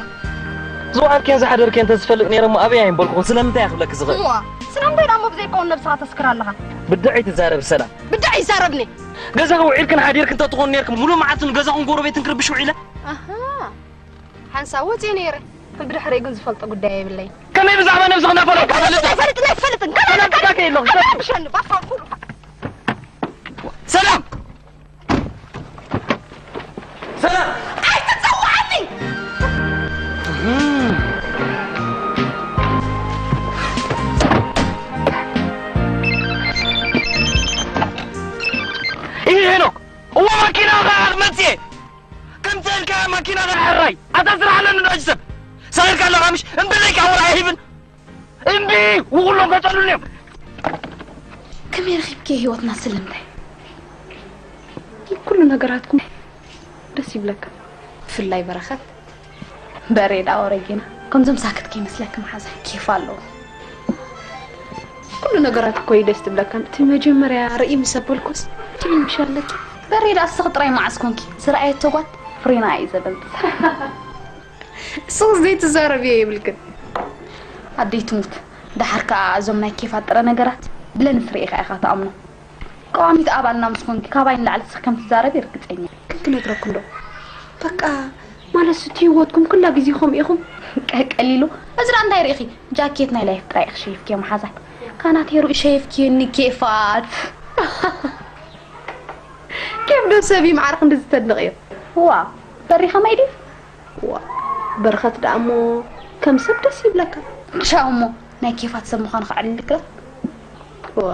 ዝወዓልክዮን ዝሓደርክዮን እንተዝፈልጥ ነይረ እሞ ኣበይ ኣይምበልኩኹን። ስለምንታይ እየ ክብለኪ ዝኽእል? እዋ፣ ስለምንታይ ደኣ እሞ ብዘይከውን ነብስኻ ተስክር ኣለኻ? ብድዐይ ትዛረቢ ሰላም። ብድዐይ ይዛረብኒ። ገዛኺ ውዒልክን ሓዲርክን እንተትኾኒ ነይርክን፣ ሙሉእ መዓልቲ ንገዛኹን ጎረቤትን ክርብሽ ውዒለ። ኣሃ። ሓንሳብ ወጺኤ ነይረ። ብድሕረይ ግን ዝፈልጦ ጉዳይ የብለይን። ከመይ ብዛዕባ ነብስኺ እናፈለጥኩ ኣይፈልጥን፣ ኣይፈልጥን፣ ኣይፈልጥን። ከመይ ሰላም፣ ትካከ የለኹም። ከመይ ብሸኒ፣ ባፋ ኩሉ። ሰላም! ሰላም! ኣይትጸውዓኒ! ይሄ ሄኖክ! እዋ ማኪና ኸኣ መጽኤ! ከምቲ ኢልካ ማኪና ኸኣ ሕራይ! ኣታ ስራሕ ኣለኒ ዶ ሰብ? ሰኺርካ ኣለኻ ምሽ? እምብለይ ከኣ ወላ ኣይህብን! እምቢ! ውኹሎም ከጸሉኒ እዮም! ከመይ ረኺብኪ ህይወትና ስለምንታይ? ኩሉ ነገራትኩም ደስ ይብለካ። ብፍላይ በረኸት። በሬዳ ወረጌና። ከምዞም ሳክት ከይመስለኪ መሓዛ ኬፍ ኣለዎ። ኩሉ ነገራት እኮ እዩ ደስ ትብለካ። እቲ መጀመርያ ርኢ ምስ ኣበልኩስ ትብሊ ምሽ ኣለኪ። በሬዳ እስኺ ጥራይ መዓስ ኮንኪ ዝረኣየቶ ጓል ፍሬና እዩ ዘበልጽ። እሱ ዘይትዛረብዮ የብልክን። ኣደይ ትሙት። ደሓር ከኣ እዞም ናይ ኬፋ ጥረ ነገራት ብለንስ ርኢኻ ኢኻ ትኣምኖ። ቀዋሚት ኣባልና ምስ ኮንኪ ካባይ ንላዕሊ ንስኺ ከም ትዛረቢ ርግጸኛ። ግን ክነግረኩም ዶ? በቃ ማለት እቲ ህይወትኩም ኩላ ግዜ ከምኡ ኢኹም። ቀቀሊሉ። እዚ ደኣ እንታይ ርኢኺ? ጃኬት ናይ ላይፍ ጥራይ ኢኺ ሸይፍኪዮ መሓዛይ። ካናቴሩ ሸይፍኪኒ ኬፋት። ኬፍ ዶ ሰብ እዩ ማዕረ ክንድዚ ተድንቕዮ? ዋ፣ በሪ ኸመይ ድዩ? ዋ፣ በረኸት ደኣ እሞ ከም ሰብ ደስ ይብለካ። ቻው እሞ፣ ናይ ኬፋት ሰብ ምዃኑ ከዕልልክላ። ዋ፣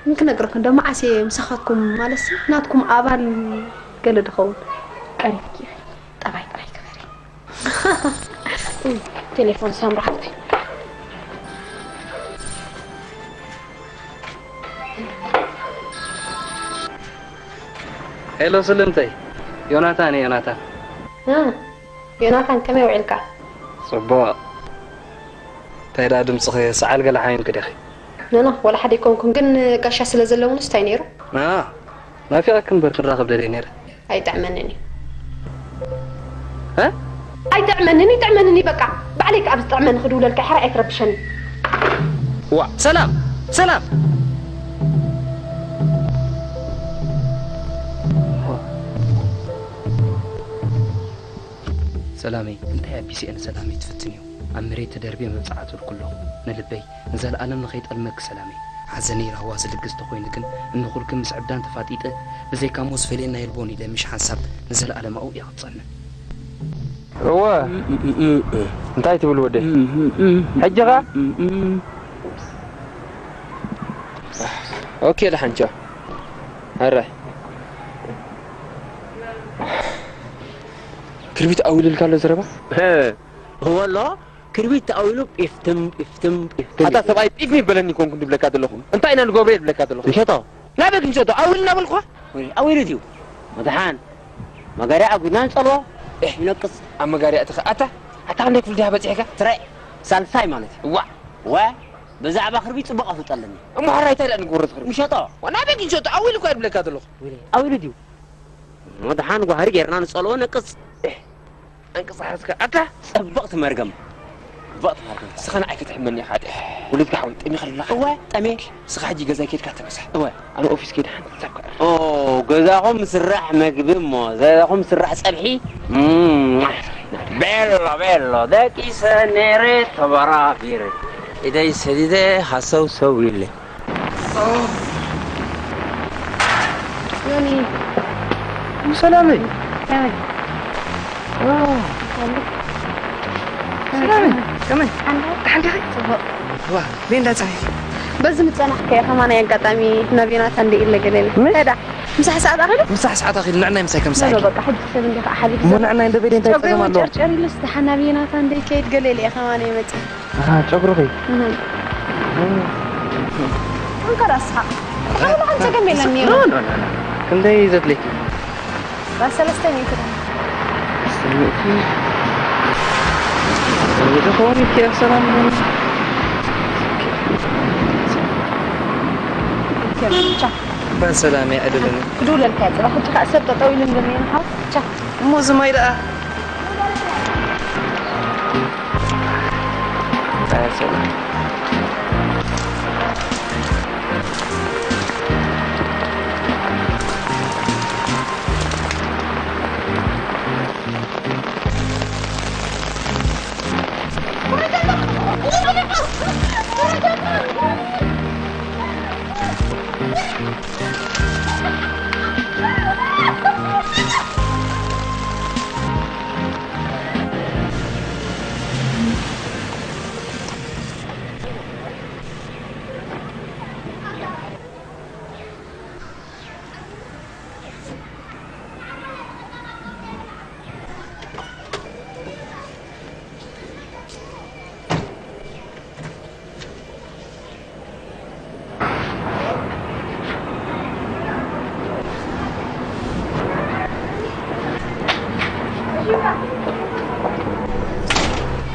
እንክነግረኩም ዶ መዓስ እየ ምሳኻትኩም ማለትሲ ናትኩም ኣባል ገለ ድኸውን? ቀሪብኪ ኢኺ። ጠባይ ጥራይ ግበሪ። ቴሌፎን ሳምራ ሓፍተይ። ሄሎ ስልምተይ፣ ዮናታን እየ፣ ዮናታን። እ፣ ዮናታን፣ ከመይ ውዒልካ? ጽቡቕ። እንታይ ደኣ ድምጽኺ ሰዓል ገለ ሓሚምኪ ዲኺ? ኖኖ፣ ዋላ ሓደ ኣይኮንኩን፣ ግን ጋሻ ስለ ዘለውንስ እንታይ ነይሩ? አ፣ ናፊቐኪ እምበር ክራኸብ ደልየ ነይረ። ኣይጥዕመንን እዩ። እ? ኣይጥዕመንን፣ ይጥዕመንን እዩ በቃ። ባዕለይ ከኣ ብዝጥዕመኒ ክድውለልካ፣ ሕራይ ኣይትረብሸኒ። ዋ፣ ሰላም፣ ሰላም። ሰላመይ፣ እንታይ ኣቢሰ እየ ንሰላመይ ትፍትንዮ? ኣብ መሬት ተደርብየ መብጽዓ ትብልኩ ኣለኹ። ንልበይ ንዘለኣለም ንኸይጠልመኪ ሰላመይ። ሓዘነይ ራህዋ ዝልግስ ተኾይኑ ግን፣ እንኹልኪ ምስ ዕብዳን ተፋጢጠ፣ ብዘይካ ሞት ዝፈልየና የልቦን ኢለ ምሽ ሓንሳብ ንዘለኣለማኡ እየ ክትጸንዕ። እወ፣ እንታይ ትብል ወደይ? ሕጂ ኸ? ኦኬ፣ ደሓን ቻው። ኣራይ። ክርቢት ኣዊልልካ ኣሎ ዘረባ? እወ ኣሎ፣ ክርቢት ተኣዊሉ ጲፍትም፣ ጲፍትም፣ ጲፍትም ኣታ ይብል። ሰብኣይ ጲፍ ይበለኒ ኮንኩ ድብለካ ዘለኹ። እንታይ ኢና ንገብሮ እየ ድብለካ ዘለኹ? ንሸጦ። ናበይ ክንሸጦ? ኣዊልና በልኳ። ወይ፣ ኣዊሉ ድዩ? መድሓን። መጋርያ ኣጉድና ንጸልዎ። ኤህ፣ ይነቅጽ። ኣብ መጋርያ እትኸ-፣ ኣታ፣ ኣታ ክንደይ ክፍሊ ድያ በጺሕካ? ትራይ፣ ሳልሳይ ማለት እዩ። ዋ። ወ፣ ብዛዕባ ክርቢት ጽቡቕ ኣፍልጦ ኣለኒ። እሞ ሓራይ እንታይ ደኣ ንገብሮ ዝኽሪ? ንሸጦ። ወ፣ ናበይ ክንሸጦ? ኣዊሉ እኳ ድብለካ ዘለኹ። ወይ፣ ኣዊሉ ድዩ? መድሓን ጓህሪ ጌርና ንጸልዎ ነቅጽ። ኤህ፣ ኣንቅጻ ሓዝካ ኣታ? ጽብቕቲ መርገም። ጽብቕቲ መርገም። ንስኻ ንዓይ ክትሕመኒ ኢኻ። ውሉድካ ሓወይ፣ ጠሚኻ ኣለኻ? እወ፣ ጠሜ። ንስኻ ሕጂ ገዛይ ኬድካ ተመሳሕ። እወ። ኣነ ኦፊስ ከይደ ሓንቲ ሓሳብ ክዕርፍ። ኦ፣ ገዛኹም ስራሕ መግቢ እሞ፣ ገዛኹም ስራሕ ጸብሒ? እም፣ ቤሎ፣ ቤሎ፣ ደቂሰ ነይረ ተበራቢረ። ኢደይ ሰዲደ ሃሰው ሰው ኢለ። ዮኒ። ሰላመይ። ከመይ? ኦ። ሰላመይ። ከመይ? ሓንቲ? ደሓን ዲኺ? ጽቡቕ። ዋ፣ በይ እንዳ ጸሓይ። በዚ ምጸናሕከ ከማን ኣጋጣሚ ናብ ዮናታን እንደ ኢለ ገለ ኢለ። ምን? ከዳ። ምሳሕ ሰዓት ኣኺሉ? ምሳሕ ሰዓት ኣኺሉ፣ ንዕናይ ምሳይ ከም ኖ፣ ኖ፣ ሰዓት። በቃ፣ ሕጂ ሰብ እንዲኻ ሓሊፍ እሞ ሰብ። ንዕናይ እንደ በይደ እንታይ ጨጉሪ ጸገም እውን ኣለዎ? ጨርጨር ኢሉስ፣ ደሓን ናብ ዮናታን እንደ ይከይድ ገለ ኢለ እየ ከማን እየ መጺእ። ኣሃ፣ ጨጉርኺ? እህ። እም። እንካ ዳስሓ። ተቐበሎ፣ ከም ጸገም የለን ነይሩ። ኖ፣ ኖ፣ ኖ፣ ኖ። ክንደይ ዘድልየኪ? ራስ ሰለስተ ሚእቲ። ሰለስተ ሚእቲ። ወደ ኾሪት ያ ሰላም ነው። ቻው። እንኳን ሰላም ያዕድልን። ክድውለልካ እየ፣ ጽባሕ ሕጂ ከኣ ሰብ ጠጠው ኢሉ እንደሚሆን ሓው። ቻው። እሞ እዚ ማይ ደኣ? ኣይ ሰላም።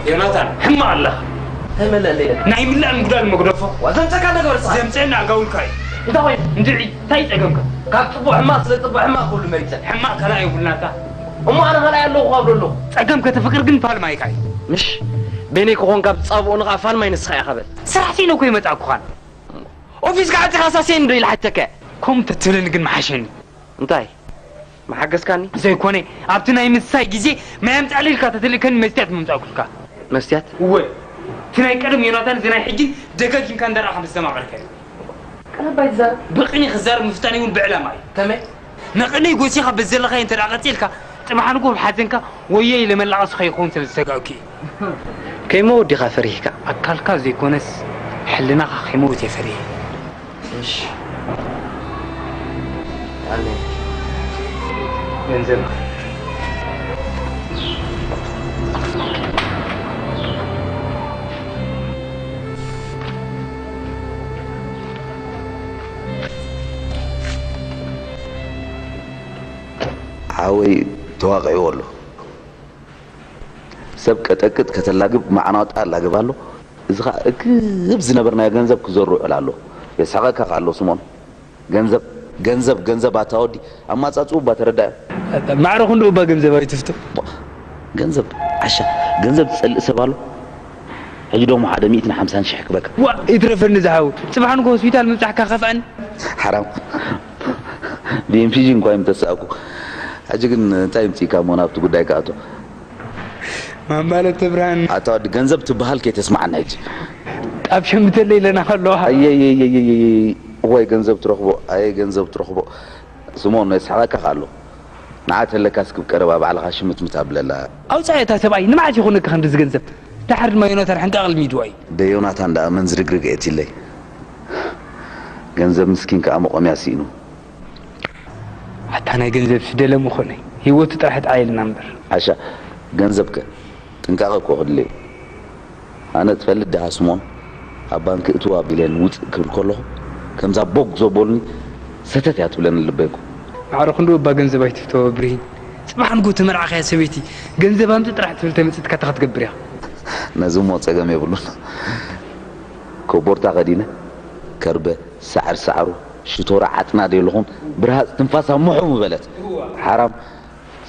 ዮናታን፣ ሕማቕ ኣለኻ። እንታይ መለለይ? ናይ ምላእን ጉዳል መግደፎ። ዋ፣ ዘምፀካ ነገር ፃ-፣ ዘምፀና ኣጋውልካ እዩ። እንታይ ኮይኑ? እንድዒ፣ እንታይ ጸገምካ? ካብ ጽቡቕ ሕማቕ ስለ ጽቡቕ ሕማቕ ኩሉ መሪጸ። ሕማቕ ካልኣይ የብሉናታ። እሞ ኣነ ካልኣይ ኣለኹ ኣብሎ ኣለኹ። ጸገም ከተፍቅር ግን ፋልማይካ እዩ። ምሽ፣ በይነይ ክኾን ካብ ጻብኡ ንኻ ፋልማይ ንስኻ ኢኻ በል። ስራሕ ስኢነ እኮ ይመጻኩኻን። ኦፊስ ክዓጽኻ ሳሴን ዶ ኢለ ሓተከ? ከምኡ ተትብለኒ ግን ምሓሸኒ። እንታይ? ምሓገዝካኒ? ዘይኮነ፣ ኣብቲ ናይ ምስታይ ግዜ ማይ ኣምጻለይ ኢልካ ተትልእከኒ መስትያት ምምጻእኩልካ። መስትያት? እወ። እቲ ናይ ቀደም ዮናታን እዚ ናይ ሕጂ ደጋጊምካ እንዳረኣኻ ምስ ተማቐርካዮ። ቀረባይ ትዛረብ። ብቕኒ ክዛረብ ምፍታነይ እውን ብዕላማ እዩ። ከመይ? ንቕነይ ጎሲኻ በዚ ዘለኻዮ እንተ ደኣ ቀጺልካ፣ ጽባሕ ንግሆ ብሓዘንካ ወዮ ኢለ መላቐሲ ከይኸውን ስለ ዝሰጋእኩ እዩ። ከይመውት ዲኻ ፈሪህካ? ኣካልካ ዘይኮነስ ሕልናኻ ከይመውት እየ ፈሪሀ። እሺ። ኣሜን። ገንዘብ። ወይ ተዋቒዕዎ ኣሎ። ሰብ ቀጠቅጥ ከተላግብ ማዕናውጣ ኣላግብ ኣሎ። እዚ ኸዓ እክብ ዝነበርናዮ ገንዘብ ክዘሩ ይውዕል ኣሎ። የስሕቐካ ኸዓ ኣሎ ስሞን። ገንዘብ፣ ገንዘብ፣ ገንዘብ ኣታ ወዲ። ኣማጻጽኡ እባ ተረዳዮ። ማዕረ ክንድኡ እባ ገንዘብ ኣይትፍቶ። ገንዘብ፣ ዓሻ፣ ገንዘብ ዝጸልእ ሰብ ኣሎ? ሕጂ ደሞ ሓደ ሚእትን ሓምሳን ሽሕ ክበካ። ዋ፣ ይትረፈኒ ዝሓው። ጽባሕ ንግሆ ሆስፒታል ምብጻሕካ ከፍኣኒ። ሓራም። ብኤምፒጂ እንኳ እዮም ተሳእኩ። ሕጂ ግን እንታይ ይምጽእካ እሞ ናብቲ ጉዳይ ክኣቶ? ማን ማለት ትብርሃን? ኣታ ወዲ ገንዘብ ትበሃል ከይተስምዓኒ ሕጂ። ጣብ ሸምተለይ ኢለና ከለዋ። ኣየየየየየ። ወይ ገንዘብ ትረኽቦ፣ ኣየ ገንዘብ ትረኽቦ። ስሞን የስሕቐካ ኣሎ። ንዓ ተለካስ ክብ ቀረባ ባዕልኻ ሽምትምት ኣብለላ። ኣውጻእ እታ ሰብኣይ፣ ንመዓስ ይኹነካ ክንድዚ ገንዘብ? ደሓር ድማ ዮናታን ሕንቃቕ ልሚድዋ እዩ። ደዮናታን ደኣ መን ዝርግርግ እየትለይ። ገንዘብ ምስኪን ከኣ መቖምያ ስኢኑ። ኣታ ናይ ገንዘብ ስደለ ምኾነ፣ ህይወቱ ጥራሕ ጥዓየልና እምበር። ዓሻ፣ ገንዘብከ ጥንቃቐ እኮ ክድልዮ። ኣነ ትፈልጥ ዲኻ ስሞን፣ ኣብ ባንክ እትው ኣቢለን ውጽእ ክብል ከለኹ፣ ከምዛ ቦግ ዘበሉኒ ሰተት እያ ትብለኒ ልበይ እኮ። ማዕረ ክንዱ እባ ገንዘብ ኣይትፍተዎ ብርሂን። ጽባሕ ንግሆ ተመርዓኻያ ሰበይቲ፣ ገንዘብ ኣምጽእ ጥራሕ ትብል ተመጺእትካ እንታይ ክትገብር ኢኻ? ነዚ እሞ ጸገም የብሉን። ኮቦርታ ከዲነ፣ ከርበ፣ ሳዕሪ ሳዕሩ፣ ሽቶራ ዓጽና ደየለኹን፣ ብርሃጽ ትንፋሳ ምሑ ምበለት። ሓራም።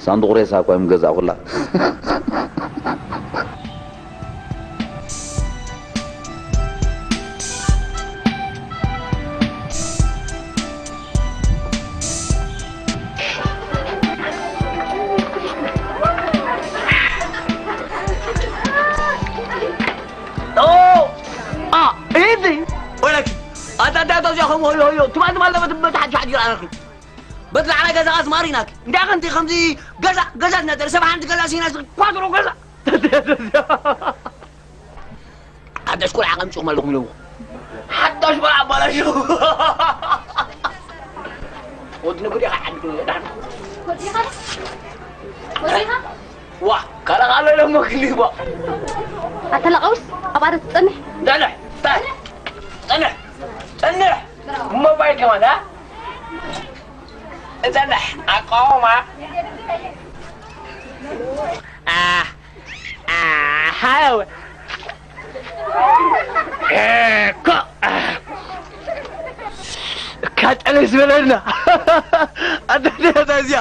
ሳንዱቕ ሬሳ እኳ እዮም ገዛእኹላ። ኦ! ኣ! ኢዚ! ወለኪ! ኣታ እንታይ ተውዚኣ ከምኡ ሆዮ ሆዮ? ትማል ትማል ለበት በቲ ሓድሽ ሓድሽ ይረኣናኺ። በቲ ላዕላይ ገዛ ኣዝማሪ ናኪ። እንዲያ ከምቲ ከምዚ ገዛ፣ ገዛ ዝነጠረ ሰብ ሓንቲ ገዛ ሲና ኳትሮ ገዛ። ሓዳሽ ቆልዓ ከምጽኹም ኣለኹም ኢሎም። ሓዳሽ ቆልዓ ኣባላሽኹ። ወዲ ንጉድ ኢኻ ዓዲ ዳሕና። ወዲኻ? ወዲኻ? ዋ፣ ካላ ካሎ ኢሎሞ ክሊቦ። ኣተላቐውስ ኣብ ኣረ ትጸንሕ? ጸንሕ፣ ጸንሕ፣ ጸንሕ፣ ጸንሕ። ሞባይል ከማን፣ አ? ጸንሕ፣ ኣቃውማ። አ፣ አ፣ ሃው። እኮ፣ አ፣ ካጠለስ በለና። ኣዳዳታ እዚኣ፣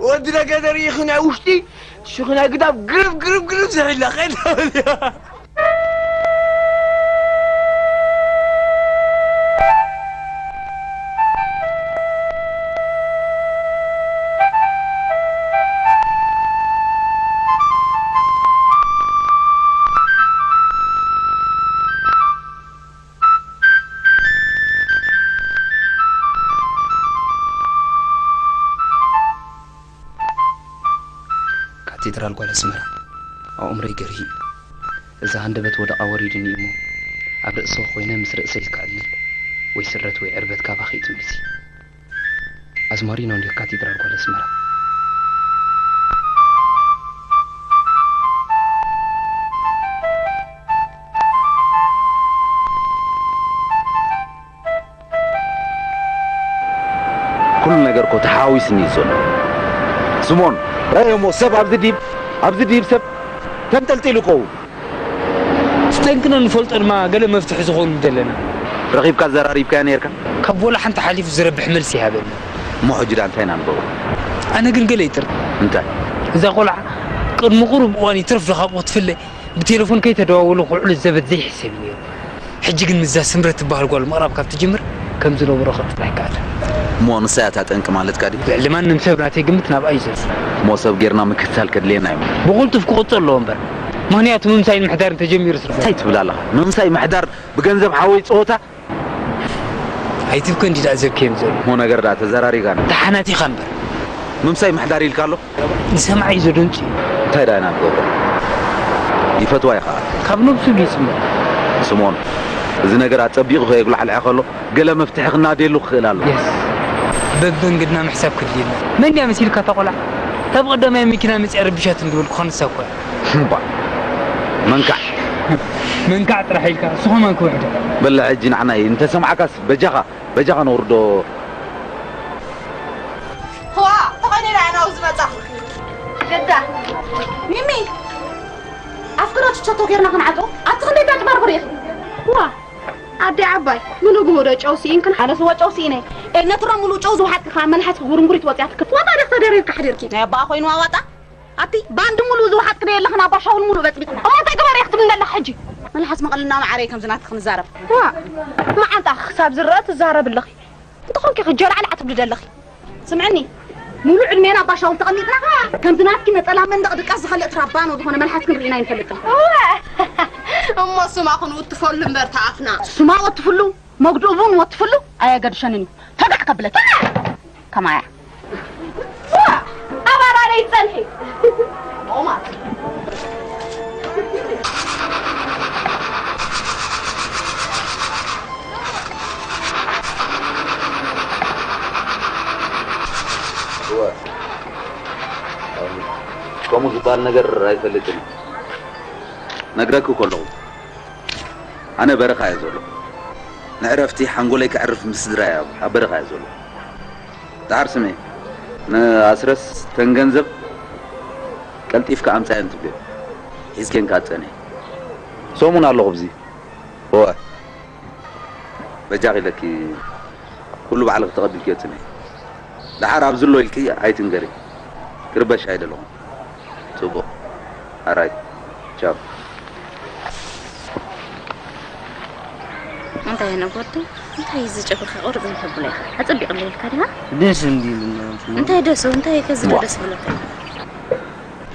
ወዲ ነገር ይኹን ናይ ውሽጢ ሽኹና ግዳብ ግርብ ግርብ ግርብ ዝሕላ ኸይዳ። ካቴድራል ጓል ኣስመራ ኣእምሮይ ገርሂ እዩ። እዚ ሃንደበት ወደቓ ወሪዱኒ እሞ ኣብ ርእሲ ኮይነ ምስ ርእሰይ ይከኣልኒ ወይ ስረት ወይ ዕርበት ካባኺ ትመልሲ። ኣዝማሪኖ እንዲዮ ካቴድራል ጓል ኣስመራ። ኩሉ ነገር እኮ ተሓዋዊስኒ እዩ ዘሎ። ስሞን፣ ረኣዮሞ ሰብ ኣብዚ ዲብ፣ ኣብዚ ዲብ ሰብ ተንጠልጢሉ እኮ። እቲ ጠንቅና ንፈልጦ ድማ ገለ መፍትሒ ዝኾኑ ደለና። ረኺብካ ዘራሪብካዮ ነይርካ? ካብ ወላ ሓንቲ ሓሊፉ ዝረብሕ መልሲ ይሃበኒ። እሞ ሕጂ ደኣ እንታይ ኢና ንገብሮ? ኣነ ግን ገለ ይጥርጥር። እንታይ? እዛ ቆልዓ ቅድሚ ቁሩብ እዋን ይትረፍ ዶ ካብኡ ክትፍለ ብቴሌፎን ከይተደዋወሉ ክውዕሉ ዘበት ዘይሕሰብ እዩ ነይሩ። ሕጂ ግን ምስዛ ስምረት ትበሃል ጓል ምቕራብ ካብ ትጅምር ከም ዝነበሮ ክጥራሕ ይከኣል። እሞ ንሳ እያ እታ ጠንቂ ማለትካ ድዩ? ልዕሊ ማንም ሰብ ናተይ ግምት ናብኣ እዩ ዘዝር። እሞ ሰብ ጌርና ምክትታል ከድልየና እዩ። ብቕልጡፍ ክቕጽል ኣለዎ እምበር። ምኽንያቱ ምምሳይን ምሕዳርን ተጀሚሩ ስለ ዘሎ። እንታይ ትብል ኣለኻ? ምምሳይ ምሕዳር ብገንዘብ ሓወይ ጸወታ? ኣይትብከ እንዲ ደኣ ዘብክየም ዘሎ። እሞ ነገር ደኣ ተዘራሪጋና። ተሓናቲኻ እምበር። ምምሳይ ምሕዳር ኢልካ ኣሎ? ንሰምዓ እዩ ዘደንጹ እዩ። እንታይ ደኣ ኢና ንገብሮ? ይፈትዋ እዩ ኸኣ። ካብ ነብሱ ድዩ ይጽምእ? ስምኦን፣ እዚ ነገር ኣጸቢቑ ከየጉላሕልሐ ከሎ፣ ገለ መፍትሒ ክናደየሉ ክኽእል ኣሎ። የስ። በብመንገድና ምሕሳብ ከድልየና። መን ድያ መሲልካ እታ ቆልዓ? እታ ብቐዳማይ መኪና መጺኣ ረቢሻትኒ ዝበልኩኻ ንሳ እኮ እያ። እምባ። መንካዕ። መንካዕ ጥራሕ ኢልካ፣ እሱ ኸማን ክውሕዶ። በለ ሕጂ ንዓናይ እንተሰምዓካስ በጃኻ፣ በጃኻ ነውርዶ። ዋ፣ ተኾይነ ኢላ እያ ናብዚ ገዛ። ሚሚ፣ ኣፍክሮ ትቸቶ ጌርና ክንዓጾ። ኣብቲ ክንደይ ዳጭ ባርጉር ኢኺ? ዋ፣ ኣደ ዓባይ፣ ንንግሆ ዶ ጨው ስኢንክን? ኣነስ እወ ጨው ስኢነ። ኤ፣ ነትሮ ሙሉእ ጨው ዝወሓጥኪ ከኣ መልሓስኪ ጉርንጉሪት ወጽያ ትክፍ። ዋጣ ዲኺ ተደሪርካ ሓዲርኪ? ናይ ኣቦኣ ኮይኑ ዋጣ? ኣቲ ባንዲ ሙሉእ ዝወሓጥክን የለኽን፣ ኣባ ሻውል ሙሉእ በጽቢጽ። እሞ እንታይ ግበሪ ኢኺ ትብሊ ዘለኺ ሕጂ? መልሓስ መቐልና ማዓረይ ከምዚ ናትኪ ክንዛረብ። ዋ፣ መዓንጣ ክሳብ ዝረአ ትዛረቢ ኣለኺ። እንተኾንኪ ክጀላዕላዕ ትብሊ ዘለኺ። ስምዕኒ፣ ሙሉእ ዕድሜና ኣባ ሻውል ተቐሚጥና፣ ከምዚ ናትኪ ነጸላ መንደቕ ድቃስ ዝኸልእ ትራባኖ ዝኾነ መልሓስ ክንርኢና ኣይንፈልጥን። እወ፣ እሞ ስማ ክንውትፈሉ እምበር ተኣፍና። ስማ ወትፍሉ፣ መጉድኡ እውን ወትፍሉ፣ ኣየገድሸንን እዩ። ተጋዕ ከብለኪ። ከማያ። ዋ! ኣባራረይ ጸንሒ። እወ። ከምኡ ዝበሃል ነገር ኣይፈልጥን። ነግረኪ ከለኹ፣ ኣነ በረኻ እየ ዘለኹ። ንዕረፍቲ ሓንጎለይ ከዕርፍ ምስ ስድራይ ኣብ፣ ኣብ በረኻ እየ ዘለኹ። ደሓር ስምዒ፣ ንኣስረስ ተን ገንዘብ ቀልጢፍካ ኣምጻየን ትብልዮ። ሒዝኬን ከኣ ትጸንሒ። ሰሙን ኣለኹ ብዚ። እወ። በጃኺ ኢለኪ ኩሉ ባዕልኺ ተቐቢልክዮ ጽንሒ። ደሓር ኣብ ዝሎ ኢልኪ ኣይትንገሪ። ክርበሽ ኣይደለኹን። ጽቡቕ። ኣራይ። ቻው። እንታይ ነጎዲ? እንታይ እዚ ጨጉርኻ ቁርጽ እንተብሎ ኢኻ? ኣጸቢቕለይ ኢልካ ዲኻ? ደስ እንዲልና። እንታይ ደስ? እንታይ ከዚ ዋ። ደስ ብለካ?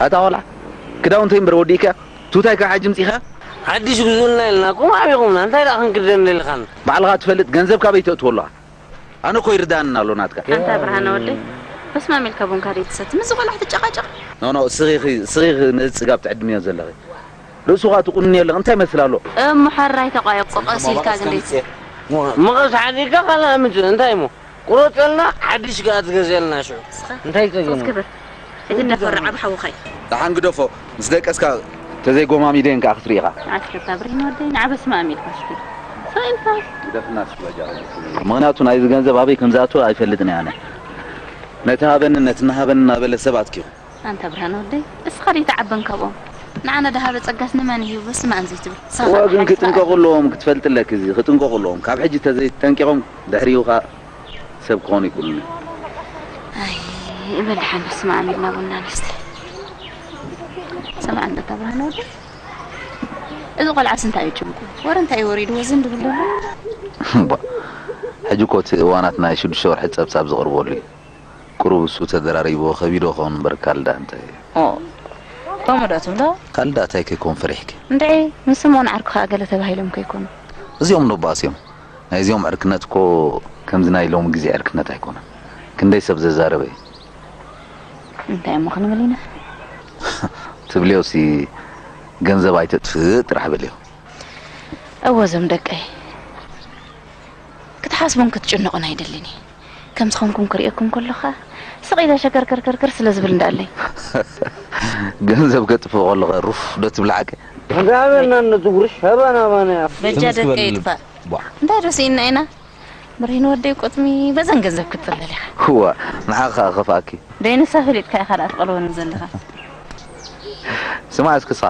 ኣታ ቆልዓ፣ ክዳውንተይ እምበር ወዲእካ፣ ቱታይካ ሕጂ ምጺኻ? ሓድሽ ግዙልና ኢልና እኮ ማዕቢኹምና። እንታይ ደኣ ክንክደን ደሊኻን? ባዕልኻ ትፈልጥ ገንዘብ ካበይ ተእትዎ ኣለኻ? ኣነ እኮ ይርዳእኒ ኣሎ ናትካ። ኣንታ ብርሃነ ወደይ፣ በስማም ኢልካ ቡንካ ደይ ትሰቲ? ምስዚ ቆልዓ ትጨቃጨቕ? ኖ፣ ኖ፣ ስኺኺ፣ ስኺኺ ነዚ ጽጋብ ትዕድምዮ ዘለኺ። ርእሱ ኸኣ ትቑንንዮ ኣለኺ። እንታይ ይመስል ኣሎ? እሞ ሕራይ ተቋየቆ፣ ቀስ ኢልካ ግን ደይ ትሰቲ? መቐስ ሓዲግካ ካልእ ኣምጽእ። እንታይ እሞ? ቁረጸልና፣ ሓድሽ ከኣ ትገዝአልና ሽዑ። እስኻ እንታይ ጸገም? ኮፍ ክብል። ኣይትደፈር፣ ዓቢ ሓውኻ እዩ። ደሓን ግደፎ፣ ምስ ደቀስካ ተዘይጎማሚደን ከኣ ክትርኢ ኢኻ። ኣትከታ ብርሂን ወደይ፣ ንዓ በስመ ኣብ ኢልካ እስኪ። ሰው ኢልካ። ግደፍና እስኪ በጃ። ምኽንያቱ ናይዚ ገንዘብ ኣበይ ከም ዝኣትወ ኣይፈልጥን እየ ኣነ። ነቲ ሃበንን ነቲ እናሃበንን እናበለ ሰብ ኣትኪኹ። ኣንታ ብርሃን ወደይ፣ እስኻ ደይ ትዓበን ካብኦም? ንዓና ደሃበ ጸጋስ ንመን ይህብ? በስመ ኣብ ዘይትብል። እዋ ግን ክጥንቀቑ ኣለዎም፣ ክትፈልጢ ኣለኪ እዚ። ክጥንቀቑ ኣለዎም። ካብ ሕጂ ተዘይተንቂቖም ድሕሪኡ ኸኣ ሰብ ክኾኑ ይክእሉን እዮም። ኣይ፣ በል ደሓን በስመ ኣብ ኢልና ቡና ንስተ። ስማዕ እንዶ እታ ብርሃን ወደይ፣ እዚ ቆልዓስ እንታይ እዩ ጭንቁ? ወረ እንታይ እዩ ወሪድዎ ዝን ድብል ዘሎ? እምባ፣ ሕጂ እኮ እቲ እዋናት ናይ ሽዱሽተ ወርሒ ጸብጻብ ዝቕርበሉ እዩ። ቁሩብ እሱ ተደራሪብዎ ከቢዱ ኸውን እምበር ካልዳ እንታይ እዩ? ኦ፣ ከምኡ ዶ ትብሎ? ካልዳ እንታይ ከይከውን ፈሪሕኪ? እንድዒ፣ ምስ ስምኦን ዓርኩ ኸኣ ገለ ተባሂሎም ከይኮኑ። እዚኦም ዶ ባእስ እዮም? ናይዚኦም ዕርክነት እኮ ከምዚ ናይ ሎሚ ግዜ ዕርክነት ኣይኮነን። ክንደይ ሰብ ዘዛረበ እዩ። እንታይ እሞ ክንብል ኢና? ትብልዮሲ ገንዘብ ኣይተጥፍእ ጥራሕ በልዮ። እወ፣ እዞም ደቀይ ክትሓስቡን ክትጭነቑን ኣይደልን እየ። ከምዚ ኾንኩም ክርእየኩም ከለኹ ኸኣ ስቕ ኢለ ሸገርገርገርገር ስለ ዝብል እንዳኣለይ። ገንዘብ ከጥፍእ ከሎ ኸ ሩፍ ዶ ትብሊ ሓቂ? እንዳበልና ነቲ ጉርሽ ሃባና ባና እያ። በጃ ደቀይ ይጥፋእ። ቧ። እንታይ ዶ ስኢና ኢና? ብርሂን ወደይ ቁጥሚ በዘን ገንዘብ ክትጥለል ኢኻ። እዋ፣ ንዓኻ ኸፍኣኪ። ደይ ንሳ ፈሊጥካ ኢኻ ደኣ ትቐልበኒ ዘለኻ። ስማዕ እስኪ ንስኻ፣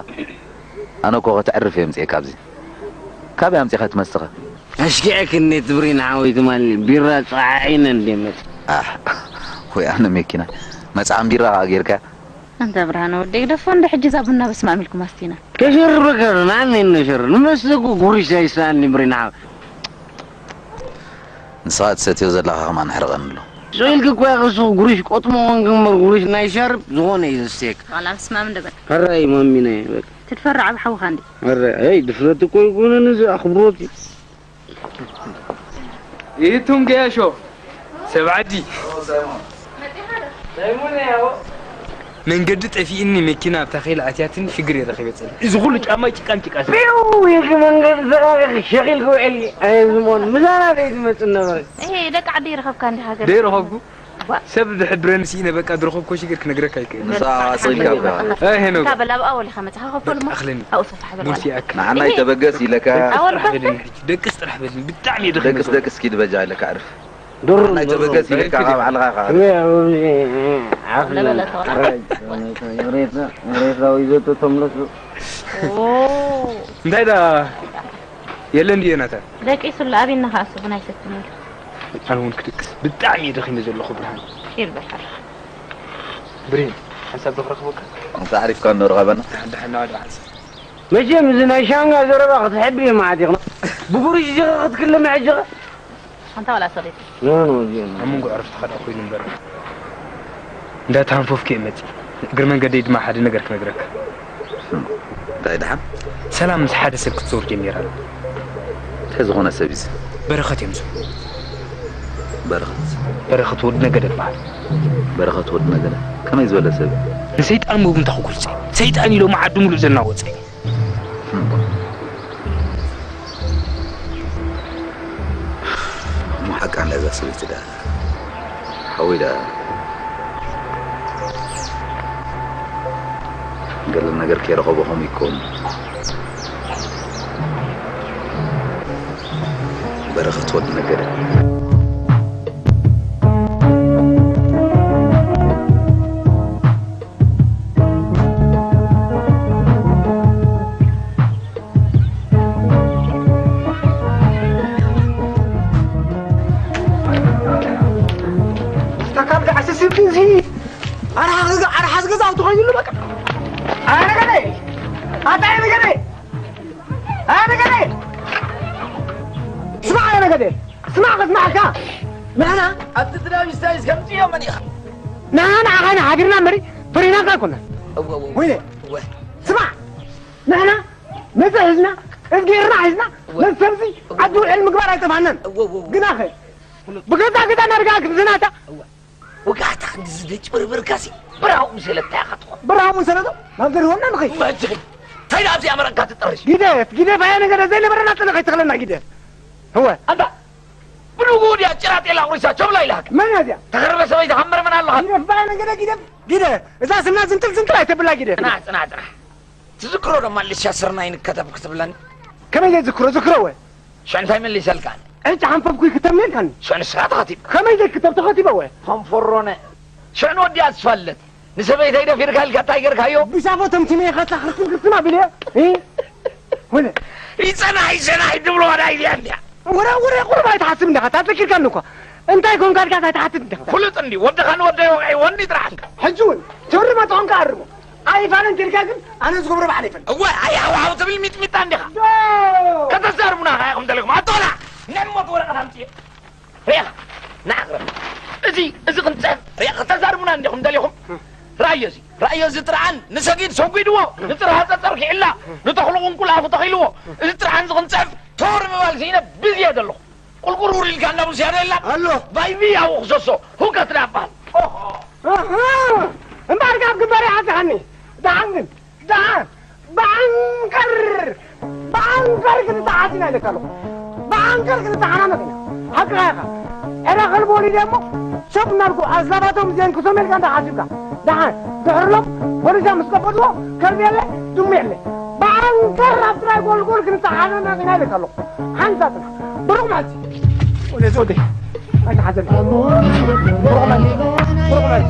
ኣነ እኮ ከተዕርፍ እየ ኣምጺኤካ ኣብዚ። ካበይ ኣምጺእካ ትመስተኻ? ኣሽኪዐክኒ እቲ ብርሂን ሓወይ ትማሊ ቢራ ጸዓዒነ እንድየ መጺእ። ኣሕ፣ ወይ ኣነ መኪና መጽዓን ቢራ ከኣ ጌርካ። ኣንታ ብርሃነ ወደይ ግደፎ፣ እንደ ሕጂ እዛ ቡና በስማም ኢልኩም ኣስቲና። ከሸርበካ ዶ? ንዓኒ እነሸርብ። ንመስተ እኮ ጉሪሽ ኣይሰኣንኒ ብርሂን ሓወይ። ንስኻ ትሰትዮ ዘለኻ ከማን ኣሕርቐኒ ኣሎ። ስቕ ኢልኪ እኮ ኢኺ፣ እሱ ጉሪሽ ቆጥሞ ኮንኪ እምበር ጉሪሽ ናይ ሻርፕ ዝኾነ እዩ ዘስተየካ። ዋላ በስማም እንደ በል። ሕራይ ማሚናየ በቃ። ትድፈር ዓቢ ሓውኻ እንዲ። ሕራይ፣ ኣይ ድፍረት እኮ ኣይኮነን እዚ ኣኽብሮት እዩ። ኢቱም ገያሾ ሰብ ዓዲ። መንገዲ ጠፊእኒ፣ መኪና ኣብ ታኼል ኣትያትኒ፣ ሽግር እየ ረኺበ ጸኒሐ። እዚ ኩሉ ጫማይ ጭቃን ጭቃ ስለ ቢው ኢልኪ መንገዲ ተራኺኺ ሸኺልኪ ውዒልኪ። ኣየ ዝሞን ምሳና ደይ ትመጽእ ነበረ። እሄ፣ ደቂ ዓዲ ይረኸብካ እንዲ ሃገር። ደይ ረኸብኩ? ባ። ሰብ ዝሕብረኒ ስኢነ፣ በቃ ዝረኸብኮ ሽግር ክነግረካ ኣይክእል። ንሳ ኣጽሪልካ እኮ። ኣይ፣ ሄኖክ። እንታ በል ኣብኣ ወሊኻ መጽኻ ከፈል እሞ። በቃ ኣኽለኒ። ኣብኡ ሰፍሕ በል። ሙሴ ኣክ-፣ ንዓናይ እሄ። ተበገስ ኢለካ። ኣወል ጥራሕ በል። በልኒ ሕጂ፣ ደቅስ ጥራሕ በልኒ፣ ብጣዕሚ እየ ደኺመ ደቅስ፣ ዘለኹ። ደቅስ ኪድ በጃ ኢለካ ኣዕርፍ። ዱር ናይ ተበገስ ኢልካ ካብ ዓልኻ ኢኻ። ከመይ ኣብዚ ዓፍለን? ይቕሬታ፣ ይቕሬታ፣ ይዘቱ ተምለሱ። ኦ። እንታይ ደኣ የለን ድዩ ናታ? ደቂሱ ኣሎ፣ ኣበይ እናኸኣሱ ግን ኣይሰትን ኢሉ። ኣነ እውን ክድቅስ ብጣዕሚ እየ ደኺመ ዘለኹ ብርሃን። ይርበሕ። ብሬን፣ ሓንሳብ ዶ ክረኽበካ? እንተ ዓሪፍካ እንዶ ርኸበና። ደሓን፣ ደሓን፣ ደሓን። መቸም እዚ ናይ ሻንጋ ዘረባ ክትሕቢ እዩ መዓት ኢኻ። ብቡሩሽ ኢኻ ክትክልም ሕጂ ኸ? ኣንታ ዋላ ሰበይቲ። ኖ፣ ኖ፣ እዚኦም። ኣብ መንጎ ዕረፍቲ ኸዳ ኮይኑ እምበር። እንዳተሃንፈፍኩ እየ መፂእ። እግሪ መንገደይ ድማ ሓደ ነገር ክነግረካ። እንታይ ደሓን? ሰላም ምስ ሓደ ሰብ ክትዘውር ጀሚራ ኣላ። እንታይ ዝኾነ ሰብ እዩ? በረኸት እዮም ዝብሉ። በረኸት? በረኸት ወዲ ነገደ ይበሃል። በረኸት ወዲ ነገደ? ከመይ ዝበለ ሰብ እዩ? ንሰይጣን ምእቡ እንታይ ክጉርፀ? ሰይጣን ኢሎም ዓዲ ሙሉእ ዘናወፀ። እሞ ሓቃ እንዳ እዛ ሰበይቲ ደኣ ሓወይ ደኣ ገለ ነገር ከይረኸቦ ከምኡ ይከውን። በረኸት ወዲ ነገደ። ተካል ጋር ስስብ ጊዜ አራዝ አራዝ ገዛው ተኸይሉ በቃ። አረ ነገደ አጣይ ነገደ አረ ነገደ ስማ አረ ነገደ ስማ ከስማዕካ ንሕና ኣብቲ ትዳዊ ስታይስ ከምፅዮ መን ኢኻ? ንሕና ንዓኻ ኢና ሓቢርና እምበሪ ፈሪናካ ኣይኮናን። እወ፣ እወ፣ እወ። ወይኔ፣ እወ። ስማዕ፣ ንሕና ነዚ ሒዝና፣ እዝጌርና ሒዝና፣ እወ። ነዚ ሰብዚ እወ። ዓዲ ውዕል ምግባር ኣይጠፋናን። እወ፣ እወ፣ እወ። ግናኸ፣ ፍሉጥ። ብገዛ ገዛ እናደጋ ክንዝናታ። እወ። ወጋሕታ ክንዲ ዝደጭ ብርብርካሲ፣ ብራው ምሰለታ ኢኻ ትኾን። ብራው ምሰለቶ፣ ናብ ዘሪሆና ንኸይድ። መጅግ፣ እንታይ ናብ እዚኣ መረንካ ትጥርሽ? ጊደፍ፣ ጊደፍ፣ ኣያ ነገደ ዘይነበረና ጥነ ከይትኽለና ጊደፍ። እወ። ኣንታ፣ ብንጉ ድያ ጭራ ጤላ ቁሪሳ ቸብላ ኢላካ። መን እያ እዚኣ? ተኸርበ ሰበይቲ ሃመረ መን ኣለኻ? ጊደፍ፣ ባያ ነገደ ጊደፍ፣ ጊደፍ። እዛ ስምና ዝንጥል ዝንጥል ኣይተብላ ጊደፍ። ጽናሕ፣ ጽናሕ፣ ጽናሕ። ትዝክሮ ዶ ማልሻ ስርናይ ንከተብ ክትብለኒ? ከመይ ዘይዝክሮ? ዝክሮ እወ። ሽዑ እንታይ መሊሰልካ? ዕጭ ሓንፈፍኩ ይክተብኒ ኢልካኒ። ሽዑ ንስኻ ተኸቲብካ። ከመይ ዘይክተብ ተኸቲበ እወ። ፈንፈሮነ። ሽዑ ንወዲኣ ዝፋለት። ንሰበይተይ ደፊርካ ኢልካ እንታይ ጌርካዮ? ብሻፎ ተምቲመ ኢኻ እታ ክርስትም ክርስትም ኣቢለዮ። እ? ወለ። ይጸናሕ ይጸናሕ ይድብሎ ዋዳ ኢልያ እንድያ። ወረ ወረ ቁሩብ ኣይትሓስብ እንዲኻ፣ ታዘኪርካኒ እኮ። እንታይ ኮንካ ኢልካ ኣይትሓትት እንዲኻ። ፍሉጥ እንዲ፣ ወድኻ ንወደይ ወቒዕዎኒ ጥራሕ። ሕጂ እውን፣ ተወርማ ተኾንካ ኣርሞ። ኣይፋልን ትልካ ግን፣ ኣነ ዝገብሮ ባዕለይ ይፈልጥ። እወ፣ ኣይ ሃዋሃው ትብል ሚጥሚጣ እንዲኻ። ዶ! ከተዛርቡና ኢኹም ደሊኹም። ኣቶላ! ናይ ሞት ወረቐት ኣምጽእ። ሪኢኻ፣ ንዓቕርብ። እዚ፣ እዚ ክንጽሕፍ፣ ሪኢኻ፣ ከተዛርቡና እንዲኹም ደሊኹም። ራእዮ እዚ፣ ራእዮ እዚ ጥርዓን ንሰጊድ ሰጒድዎ፣ ንጽርሃ ጸጸር ኪዕላ፣ ንተኽሉ ቁንቁል ኣፉ ተኺልዎ። እዚ ጥርዓን እዚ ክንጽሕፍ፣ ተወር ምባል ስኢነ ብዝየ ዘለኹ። ቁልቁል ውር ኢልካ እንዳ ሙስያ ዶ የላን? ኣሎ። ባይቢ ያው ክሰሶ፣ ሁከት ዳ በሃል። ኦሆ። ኣሃ፣ እምበኣር ካብ ግንባር ይሓዝኻኒ። ደሓን ግን፣ ደሓን፣ ብዓንቀር፣ ብዓንቀር ክንተሓዝ ኢና ኢለካ ኣለኹ። ብዓንቀር ክንተሓናነቕ ኢና። ሓቅኻ ኢኻ። ዕረ ከልቢ ወሊደ እሞ፣ ሸብ እናልኩ ኣስላባቶም እዚአን ክሶም ኢልካ እንዳ ሓሲብካ። ደሓን፣ ድሕርሎም፣ ፖሊሳ ምስ ቀበድዎ፣ ከልቢ የለ፣ ድሙ የለ። ብዓንቀር ኣብቲ ናይ ጎልጎል ክንተሓናነቕ ኢና ኢለካ ኣለኹ። ሓንሳብ ጽናሕ። ብሩኽ መዓልቲ። ወደ ዘውደይ። ኣይትሓዘኒ። ብሩኽ መዓልቲ። ብሩኽ መዓልቲ። ኦቦይ።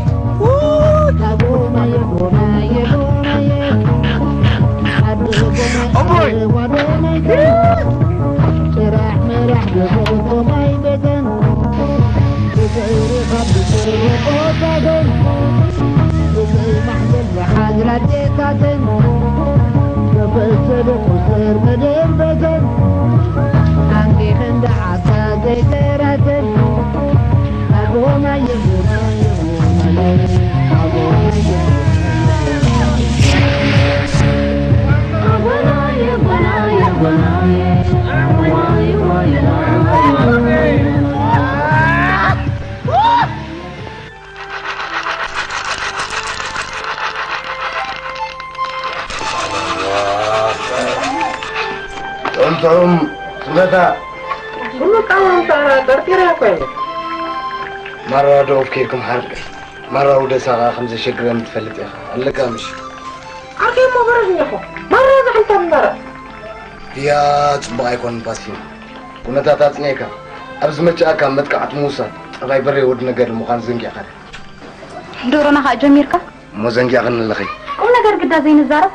ጥዑም ጥዑም ስመታ። ኩሉ ቃወምታ ጠርጢረ እኮ እየ። ማራ ዶ ኬድኩም ሓርቀይ? ማራ ወደሳ ኸዓ ከም ዘሸግረኒ ትፈልጥ ኢኻ። ኣለካ ምሽ? ዓርከይ እሞ በረድ እንዲኹ። ማራ ዝሕንተብ እምበር። ድያ ጽቡቕ ኣይኮነን ፓስኪን። ኩነታት ኣጽኒዕካ፣ ኣብ ዝመችኣካ መጥቃዕቲ ምውሳድ። ራይ በሬ ወዲ ነገር ምዃን ዘንጊዕካ ዶ? ዶሮና ከዓ ጀሚርካ? እሞ ዘንጊዕክኒ ኣለኺ። ቁም ነገር ግዳ ዘይንዛረብ።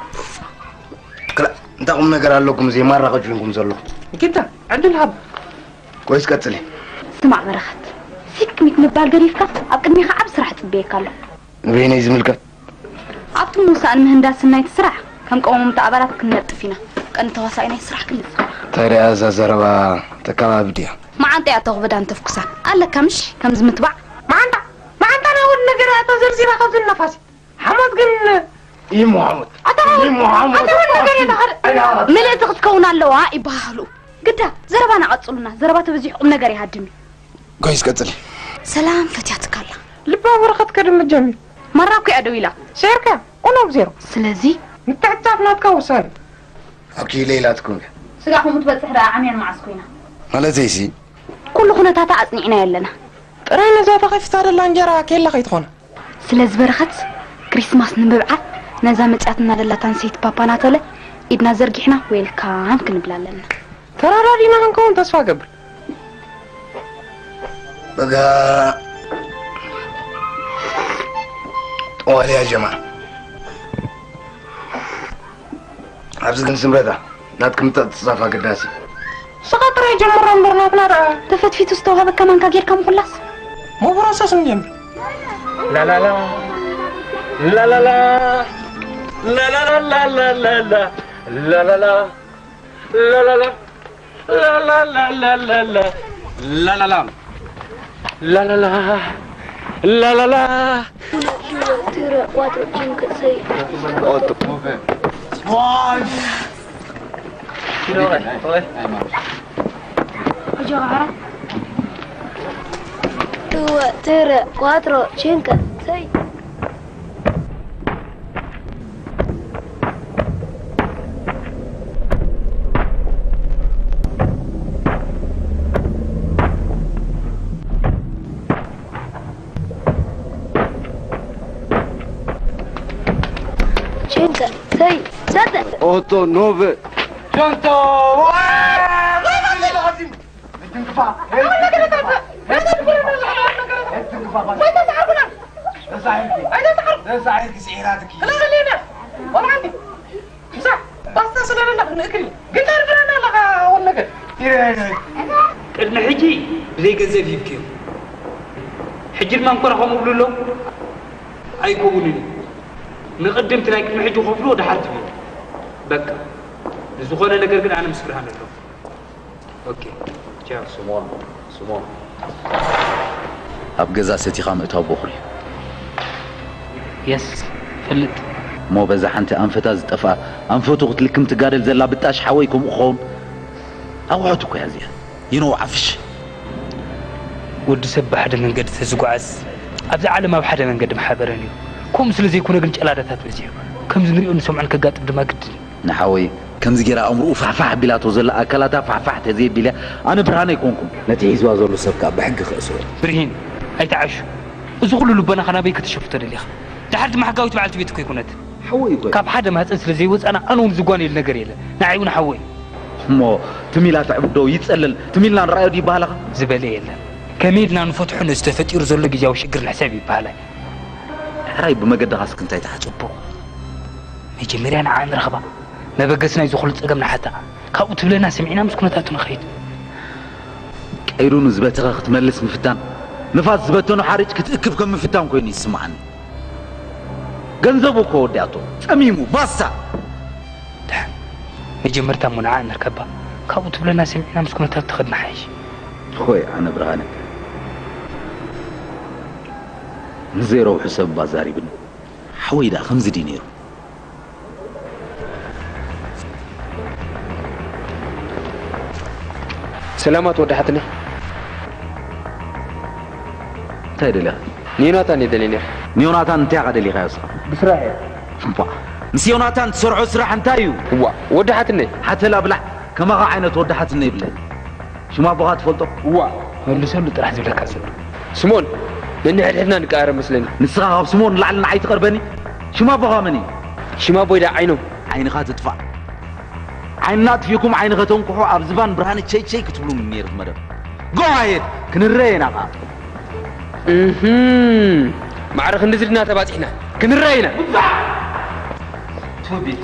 ክላ እንታይ ቁም ነገር ኣለኩም? ዘይማራ ከጅንኩም ዘለኹም። ጊታ ዕድል ሃብ። ቆይስ ቀጽሊ። ስማዕ በረኸት፣ ሲክሚት ምባል ገዲፍካ ኣብ ቅድሚኻ ዓብ ስራሕ ጽበየካ ኣሎ። ንበይነይ ዝምልከት ኣብቲ ምውሳእን ምህንዳስን ናይቲ ስራሕ ከም ቀዋምምቲ ኣባላት ክንነጥፍ ኢና። ቀንዲ ተዋሳኢ ናይ ስራሕ ክንስኻ። ታዲያ እዛ ዘረባ ተካባቢ ድያ? መዓንጣ እያ ተኹብዳን ተፍኩሳን ኣለካ ምሽ ከምዚ ምትባዕ። መዓንጣ መዓንጣ ናይ ወድ ነገር ኣታ ዘርዚራ ካብዚ ነፋሲ ሓሞት ግን ይሞ ሓሞት ኣታ ይሞ ሓሞት ኣታ ወድ ነገር እያ ተኸደ ምልእቲ ክትከውን ኣለዋ ይበሃሉ። ግዳ ዘረባና ቀጽሉና። ዘረባ ተበዚሑ ቁም ነገር ይሃድም እዩ። ጎይስ ቀጽሊ። ሰላም ፈትያትካ ኣላ። ልባ በረኸት ከድምት ጀሚሩ። ማራ እኮ እያ ደው ኢላ። ስዒርካያ ኦን ኦፍ ዜሮ። ስለዚ ምትዕጻፍ ናትካ ውሳነ። ኦኬ ሌላ ትኩን ከ? ስጋ ከምኡ ትበጽሕ ደኣ ዓምያን መዓስ ኮይና? ማለተይሲ ኩሉ ኩነታታ ኣጽኒዕናዮ ኣለና። ጥራይ ነዛ ተኸፊታ ደላ እንጀራ ኬላ ከይትኾና። ስለዚ በረኸት ክሪስማስ ንምብዓል ነዛ መጺኣትና ደላ ታንሰይቲ ፓፓ ናተለ ኢድና ዘርጊሕና ዌልካም ክንብላ ኣለና። ተራዳዲና ክንከውን ተስፋ ገብር። በጋ ጠዋልያ ጀማ ኣብዚ ግን ስምረታ ናትኩም ምትዕጽጻፍ ኣገዳሲ። ንስኻ ጥራይ ጀምሮ እምበር ናትና ደኣ። ተፈትፊቱ ዝተዋህበካ ማንካ ጌርካ ምኹላስ። ምብራሳስ ንጀምር። ላላላ ላላላ ላላላ ላላላ ላላላ ላላላ ላላላ ላላላ ላላላ ላላላ ላላላ Uno, due, tre, quattro, cinque, sei. Otto. Due, tre, quattro, cinque, sei. Cinque, sei, sette. Otto, nove. Ciento! ምሳሕ ባስታ ስለለና ክንእክል እዩ። ግን ተርድረና ኣለኻ ወል ነገር። ቅድሚ ሕጂ ብዘይ ገንዘብ ሂብክዮም። ሕጂ ድማ እንኮራ ከምኡ ብሉ ኣሎ። ኣይከውንን እዩ። ንቕድም እቲ ናይ ቅድሚ ሕጂ ከፍልዎ ደሓር ትብሉ። በቃ። ንዝኾነ ነገር ግን ኣነ ምስ ብርሃን ኣለኹ። ኦኬ። ቻው። ስሞን፣ ስሞን። ኣብ ገዛ ሰቲኻ ምእታው በኹሪ እዩ። የስ፣ ፈልጥ። እሞ በዛ ሓንቲ ኣንፈታ ዝጠፍኣ፣ ኣንፈቱ ክትልክም ትጋደል ዘላ ብጣሽ ሓወይ ከምኡ ክኸውን ኣቑሑት እኮ እያ እዚኣ። ይነው ዓፍሽ። ወዲ ሰብ ብሓደ መንገዲ ተዝጓዓዝ፣ ኣብዚ ዓለም ኣብ ሓደ መንገዲ ምሓበረን እዩ። ከምኡ ስለ ዘይኮነ ግን ጨላዳታት በዚሑ። ከምዚ ንሪኦ ንሰምዖን ከጋጥም ድማ ግድን እዩ። ንሓወይ ከምዚ ጌራ ኣእምርኡ ፋሕፋሕ ኣቢላቶ ዘላ ኣካላታ ፋሕፋሕ ተዘየቢልያ ኣነ ብርሃን ኣይኮንኩን። ነቲ ሒዝዋ ዘሎ ሰብ ከኣ ብሕጊ ክእስሮ። ብርሂን ኣይትዓሹ። እዚ ኩሉ ልቦናኻ ናበይ ክትሽፍቶ ደሊኻ? ድሓር ድማ ሕጋዊት በዓልቲ ቤት እኮ ኣይኮነትን። ሓወይ እኮ እያ። ካብ ሓደ ማህፀን ስለ ዘይወፃና ኣነ እውን ዝጓነየሉ ነገር የለን። ንዓይ እውን ሓወይ። እሞ ትም ኢላ ተዕብዶ ይፀለል ትም ኢልና ንረኣዮ ድዩ ይበሃለኻ? ዝበለ የለን። ከመይ ኢልና ንፈትሖ ነዚ ተፈጢሩ ዘሎ ግዝያዊ ሽግር ንሕሰብ ይበሃላይ። ሕራይ ብመገድኻ እስኪ እንታይ ትሓጽቦ? መጀመርያ ንዓኣ ንረኽባ። መበገሲ ናይዚ ኩሉ ጸገም ንሓታ። ካብኡ ትብለና ሰሚዕና ምስ ኩነታቱ ንኸይድ። ቀይሩ ንዝበተኸ ክትመልስ ምፍታን፣ ንፋስ ዝበተኖ ሓርጭ ክትእክብ ከም ምፍታን ኮይኑ ይስምዓኒ። ገንዘቡ እኮ ወዲኣቶ፣ ጸሚሙ፣ ባስታ። ደሓን፣ መጀመርታ እሞ ንዓኣ ንርከባ። ካብኡ ትብለና ሰሚዕና ምስ ኩነታቱ ትኸድ ንሓይሽ። ሆይ ኣነ ብርሃነ፣ ንዘይረብሑ ሰብ እባ ዛሪብኒ። ሓወይ ደኣ ከምዚ ድዩ ነይሩ? ሰላማት ወዲ ሓትነይ። እንታይ ደሊኻ? ንዮናታን እየ ደልየ ነይረ። ንዮናታን እንታይ ኢኻ ደሊኻዮ ንስኻ? ብስራሕ እየ። እባ፣ ምስ ዮናታን ትሰርሖ ስራሕ እንታይ እዩ? እዋ፣ ወዲ ሓትነይ። ሓተላ ብላዕ፣ ከማኻ ዓይነት ወዲ ሓትነ የብለይን። ሽም ኣቦኻ ትፈልጦ? እዋ። መልሰሉ ጥራሕ ዝብለካ ዘሎ። ስምኦን፣ ነንሕድሕድና ንቀራረብ መስለኒ። ንስኻ ካብ ስምኦን ንላዕሊ ንዓይ ትቐርበኒ? ሽም ኣቦኻ መን እዩ? ሽም ኣቦይ ደኣ ዓይኖም። ዓይንኻ ትጥፋእ። ዓይንና ኣጥፊእኩም ዓይኒ ከተንኩሑ ኣብ ዝባን ብርሃነ ቸይ ቸይ ክትብሉኒ ነይሩ እቲ መደብ። Go ahead! ክንረኣየና ኸኣ። እህም፣ ማዕረ ክንድዚ ድና ተባጺሕና? ክንረኣይ ኢና። ትውቢት።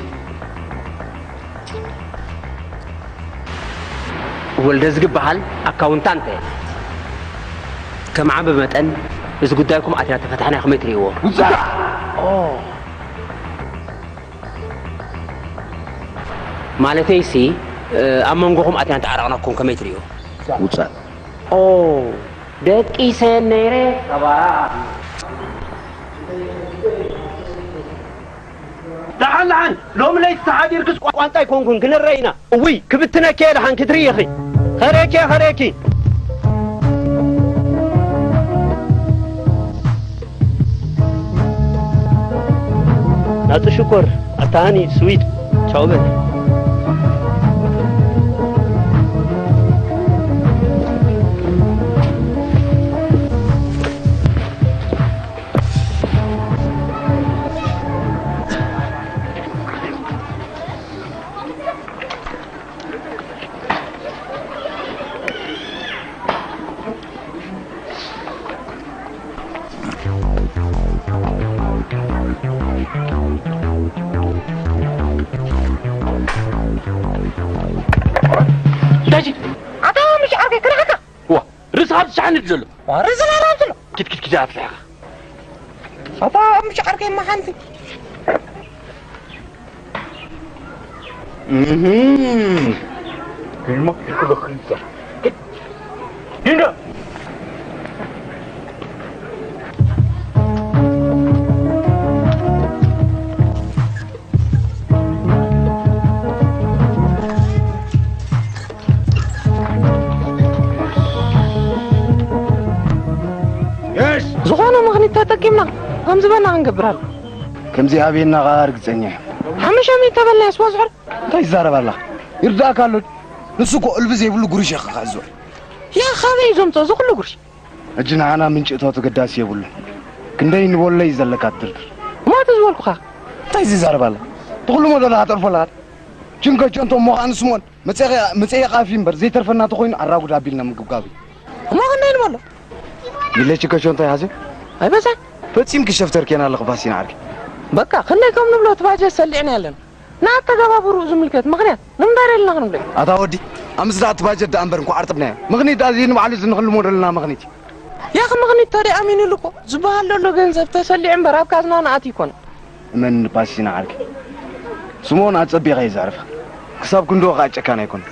ወልደ ዝግበሃል ኣካውንታንት እየ። ከም ዓቢ መጠን፣ እዚ ጉዳይኩም ኣቲና ተፈታሕና ከመይ ትርእይዎ? ውጻእ! ኦ። ማለተይሲ፣ እ፣ ኣብ መንጎኹም ኣቲና ተዓራቕናኩም ከመይ ትርእይዎ? ውጻእ። ኦ፣ ደቂሰ ነይረ። ደሓን፣ ደሓን፣ ሎሚ ለይቲ ተሓዲርክስ ቋንጣ ኣይኮንኩን፣ ክንረአ ኢና። እውይ፣ ክብትነኪ እየ፣ ደሓን ክትርኢ ኢኺ። ኸሬኪ፣ ኸሬኪ። ናጹ ሽኮር፣ ኣታ ሃኒ፣ ስዊት፣ ቻው በል። ዳጂ! ኣታ ምሽ ዓርከይ ክነዓካ! ዋ፣ ርእስኻ ትሸሓንድ ዘሎ። ዋ፣ ርእስኻ ላም ዘሎ። ኪድ፣ ኪድ፣ ኪድ፣ ኣትሪሕኻ። ኣታ ምሽ ዓርከይ መሓንቲ። እህም። ይሞ ይኩሎ ክንሳ። ይንዶ። የስ! ዝኾነ ምኽኒት ተጠቂምና ከም ዝበልና ክንገብር ኣሎ። ከምዚ ኣበየና ኸኣ ርግጸኛ እየ። ሓሙሽተ ሚእቲ ተበልናዮስ ወዝሕር? እንታይ ይዛረብ ኣለኻ? ይርድኣካ ኣሎ። ንሱ እኮ እልቢ ዘይብሉ ጉርሽ እየ ክኽሕዞ። ያ፣ ካበይ እዩ ዘምጽኦ እዚ ኩሉ ጉርሽ? ሕጂ ንዓና ምንጪ እቶት ኣገዳሲ የብሉን። ክንደይ ንበሎ እዩ ዘለካ ድርድር። እሞ እቲ ዝበልኩኻ? እንታይ ይዛረብ ኣላ? እቲ ኩሉ ሞደላ ሃጠርፎ ኣለኻ? ችንከ ቸንቶ እሞ ኸኣ ንስሞን መጸየቒ-፣ መጸየቒ ኣፍ እዩ እምበር፣ ዘይተርፈና ተኾይኑ ኣራጉድ ኣቢልና ምግብጋብ እዩ። እሞ ክንደይ ንበሎ? ሚለ ችንከ ቸንቶ ይሃዝዮ? ኣይበዛን። ፈጺምኪ ሸፍተር ኬና ኣለኺ ባሲና ዓርኪ። በቃ፣ ክንደይ ከም ንብሎ እቲ ባጀት ሰሊዕና ኣለና። ንኣተገባብርኡ ዝምልከት ምኽንያት ንምንታይ ደሊና ክንብሎ እዩ? ኣታ ወዲ፣ ኣብ ምስዳእ እቲ ባጀት ደኣ እምበር እንኳዕ ኣርጥብናዮ። ምኽኒት ደኣ እዚ ንባዕሉ እዚ ንኽልሞ ደለና ምኽኒት እዩ። ያኽ ምኽኒት ተደኣ ኣሚኑሉ እኮ ዝበሃል ዘሎ ገንዘብ ተሰሊዑ እምበር ኣብ ካዝናና ኣትዩ ኣይኮነን። እመን ባሲና ዓርኪ። ስምኦን ኣጸቢቐ እየ ዘዕርፋ። ክሳብ ክንድኡ ኸኣ ጨካን ኣይኮነን።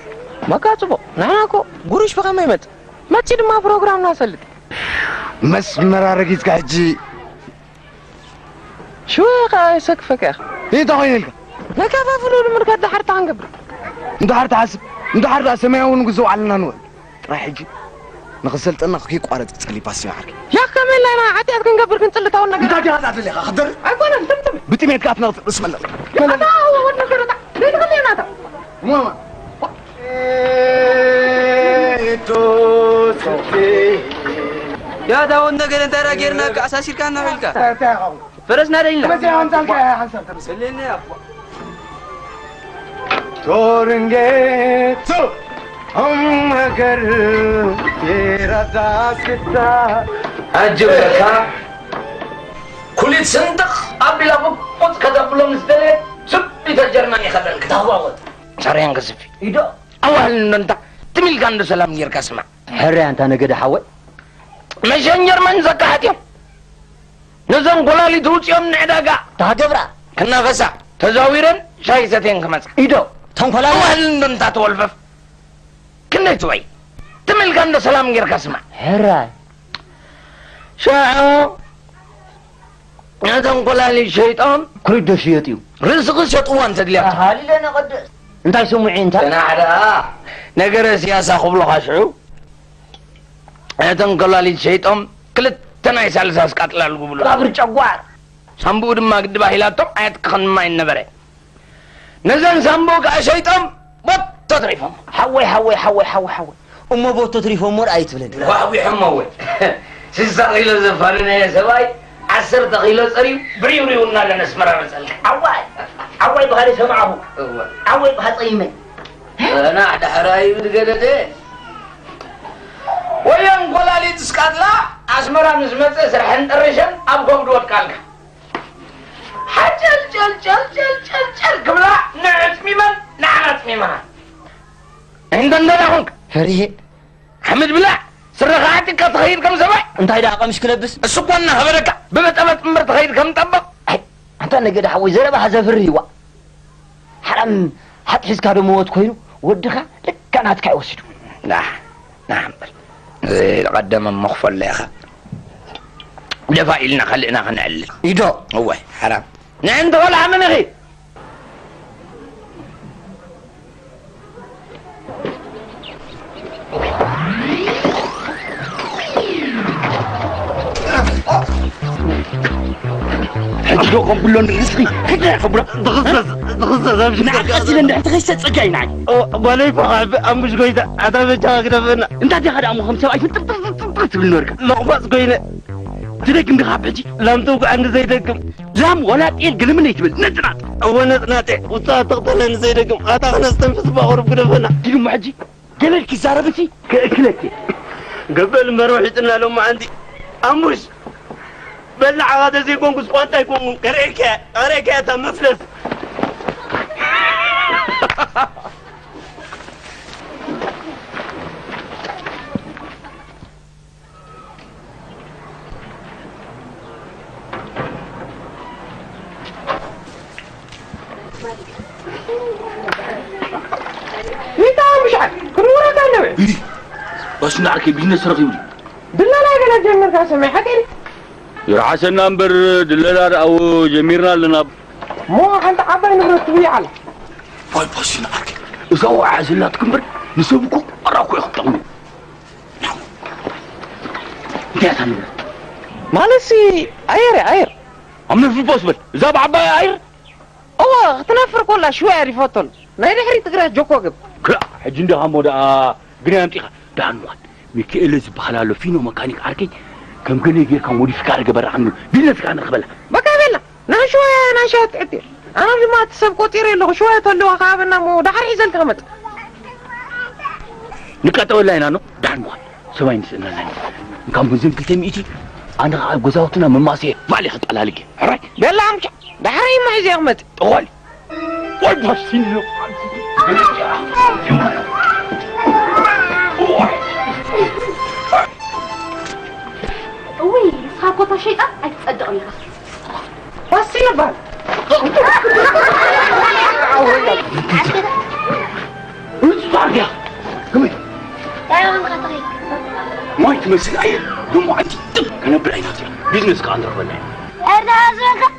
በቃ ጽቡቕ። ንሕና እኮ ጉሩሽ ብኸመይ ይመጽእ? መጺኡ ድማ ፕሮግራምና ሰልጥ። መስመር ኣረጊጽካ ሕጂ ሽወ ኸኣ የሰክፈካ ኢኻ። እንታይ ኮይነ ኢልካ? ነካፋፍሉ ንምልከት ደሓር እንታይ ክንገብር? እንድሓር ትሓስብ፣ እንድሓር ደኣ ሰማያዊ ንግዝኦ ዓለና ንውዕል። ጥራይ ሕጂ ንኽሰልጠና ከይቋረጽ ጸሊ ባሲና ዓርኪ። ያኽ ከመይ ኢልና ኢና ሓጢኣት ክንገብር ክንጽሊ ታውን ነገር? እንታይ ዲኻ ደኣ ደሊኻ? ክትደርፍ? ኣይኮነን፣ ትም ትም። ብጥሜትካ ኣፍና ክትርእስ መለስ። ኣታ፣ ወድ ነገር ኣታ። ዘይትኽእል ኢና ኣታ። ማማ። ያ ዳውን ነገር እንታይ ደኣ ጌርናካ? ኣሳሲርካና ውዒልካ። እንታይ፣ እንታይ ኢኻ? ፈረስና ደይና። መቼ ኣምጻልካ ሓንሳብ ተመሰለኒ ኣቦ። ቶርንጌቱ ኦም ሃገር የራዳ ስታ። ኣጅበካ ኩሊት ስንጥቕ ኣቢላ ብቁጥ ከተብሎ ምስ ደለየት ስቢተ ጀርመን ይኸደን ክተህዋወጥ። ሳርያን ክስፊ። ኢዶ። ኣዋህል እንዶ እንታ ትም ኢልካ እንዶ ሰላም ጌርካ ስማዕ። ሕራይ ኣንታ ነገደ ሓወይ። መሸን ጀርመን ዘካሓት እዮም። ነዘን ኮላሊት ውፅኦም ንዕዳጋ። ታገብራ። ክናፈሳ ተዛዊረን ሻሂ ሰትየን ክመፃ። ኢዶ። ተንኮላሊ። ኣዋህል እንዶ እንታ ተወልፈፍ። ክንደይ ትበይ? ትም ኢልካ እንዶ ሰላም ጌርካ ስማዕ። ሕራይ። ሻዑ ነተን ኮላሊት ሸይጦም። ክሪዶ ሽየጥ እዩ። ርእሲ ክሸጥዋ እንተድልያ። ኣሃሊለ ነቐድስ። እንታይ ስሙዒ እንታይ? ጽናሕ ደኣ። ነገረ ስያሳ ክብሉኻ ሽዑ። ነተን ኮላሊት ሸይጦም ክልተ ናይ ሳልሳስ ቃጥላል ጉብሉ። ቀብሪ ጨጓር። ሳምቡኡ ድማ ግድባ ሂላቶም ኣየትክኽን ማይ ነበረ። ነዘን ሳምቡኡ ከኣ ሸይጦም ቦቶ ተሪፎም። ሓወይ፣ ሓወይ፣ ሓወይ፣ ሓወይ፣ ሓወይ። እሞ ቦቶ ትሪፎሞ ደኣ ኣይትብለኒ። ጓሕጒሖሞ እወ። ስሳ ኪሎ ዘፋነነዮ ሰብኣይ ዓሰርተ ኪሎ ጸርዩ ብሪውሪው እናለ ነስመራ መጸልካ። ዓዋይ፣ ዓዋይ ብኻ ደይ ሰማዕኹ። እወ። ዓወይ ብኻ ጸይመ። ናሕ ዳሕራዩ ዝገደደ። ወየን ኮላሊት ስቃጥላ ኣስመራ ምስ መጸ ስርሐን ጠሪሸን ኣብ ጎብድ ወድቃልካ። ሓጨል ጨል ጨል ጨል ጨል ጨል ክብላ ንዕጽሚመን ንዓና ኣጽሚመና። እንተ እንተ ደኣ ኾንክ ፈሪሄ። ሓመድ ብላዕ፣ ስረኻ ዓጢቕካ ትኸይድ ከም ሰብኣይ። እንታይ ደኣ ቀሚሽ ክለብስ? እሱ እኮ እናኸበደካ ብበጠበጥ እምበር ትኸይድ ከም ጠበቕ። ኣይ፣ ኣንታ ነገደ ሓወይ ዘረባኻ ዘፍርህ እዩዋ። ሓራም ሓቂ ሒዝካ ዶ መወት ኮይኑ ወድኻ ልክዕ ናትካ እዩ ወሲዱ። ና፣ ና እምበር። ዝቐደመ እሞ ክፈሎ ኢኻ። ደፋ ኢልና ካልእና ከነዕልል። ኢዶ። እወ፣ ሓራም። ንዕንቲ ቆልዓ መን ኢኺ? ሕጂ ዶ ከብሎ ንርእስኺ ክድረ ከብሎ። ትኽሰስ፣ ትኽሰስ፣ ኣብ ሽግር ንዓይ ቀቲለ እንድሕር ተኸሲሰ ጸጋይ ንዓይ። ኦ፣ ጓለይ እኮ ካብ ኣምቡሽ ጎይታ፣ ኣታ በጃኻ ግደፈና። እንታይ ዲኻ ደኣ እሞ ከም ሰብኣይ ፍጥርጥርጥርጥር ትብል ነበርካ? መቑባጽ ኮይነ። ትደግም ዲኻ ኣብ ሕጂ? ላም ተውግዓኒ ዘይደግም። ላም ዋላ ጤል ግልምን ኣይትበል፣ ነጽናጥ። እወ ነጽናጤ፣ ውጽኣት ትቕተለኒ ዘይደግም። ኣታ ክነስተንፍስ እባ ቁሩብ ግደፈና። ዲዱ እሞ ሕጂ? ገበል ክዛረብ እቲ ክእክለኪ። ገበል እምበር ውሒጥና ሎማዓንቲ። ኣምቡሽ፣ በል ንዓኻ ተዘይኮንኩስ ቋንጣ ኣይኮንኩን። ከርእየካ፣ ከርእየካ እታ መፍለስ። ይታ ምሻል ክንውረዳ ኣለወ። ባሽና ዓርከይ ቢዝነስ ረኺቡ ድዩ? ድለላ ገና ጀመርካ ሰማይ ሓቂ ድዩ? ይርሓሰና እምበር ድለላ ደኣ ጀሚርና ኣለና። እሞ ሓንቲ ዓባይ ንብረት ትብይዓላ። ዋይ ባሽና ዓርከይ እዛ ወዓ ዘላትክ እምበር ንሰብ እኮ ቆራኩ ኢኹም ጠቕሙ። እንታይ እያ እታ ንብረት? ማለትሲ ኣየር እያ፣ ኣየር። ኣብ ነፍሲ ቦስ በል። እዛ ብዓባይ ኣየር? እወ፣ ክትነፍር ኮላ ሽዋ እያ ሪፈቶን። ናይ ድሕሪት እግራ ጆኮ ግብ። ክላ፣ ሕጂ እንዲኻ እሞ ደኣ ግናይ ኣምጺኻ። ደሓን ምዃን። ሚካኤለ ዝበሃል ኣሎ፣ ፊኖ መካኒክ ዓርከይ። ከም ገለ ጌርካ ሞዲፊካ ርገበራ፣ ዓምሉ ቢዝነስካ ንረኽበላ። በቃ በላ። ናይ ሽዋ፣ ናይ ሽዋ ትዕት እየ። ኣነ ድማ እቲ ሰብ ቆጺረ ኣለኹ። ሽዋ ተልዋ ክሃበና እሞ ደሓር ሒዘልካ ክመጽእ። ንቃጠወላ ኢና ኖ፣ ደሓን ምዃን። ሰብኣይ ንስእነና ኢና። እንካም ብንዘን ክልተ ሚእቲ፣ ኣነ ኸዓ ኣብ ገዛውትና መማሰየ ባዕለይ ከጠላልግ እየ። ሕራይ። ቤላ ኣምሻ፣ ደሓር እሞ ሒዘ ክመጽእ። ጠዋል። ወይ ባስቲኒ። እውይ፣ ንስኻ እኮ እታ ሸይጣን ኣይትጸድቕን ኢኻ። ባስቲኒ በል። እሱ ታዲያ፣ ከመይ? እንታይ ኾንካ ተኸይድ? ማይ ትመስል ኣየር፣ ደሞ ዓንዲ ጥብ ከነብላ ኢና እዚኣ። ቢዝነስ ከኣ ንረኽበላ ኢና። ኣረ፣ ዝረኸ-፣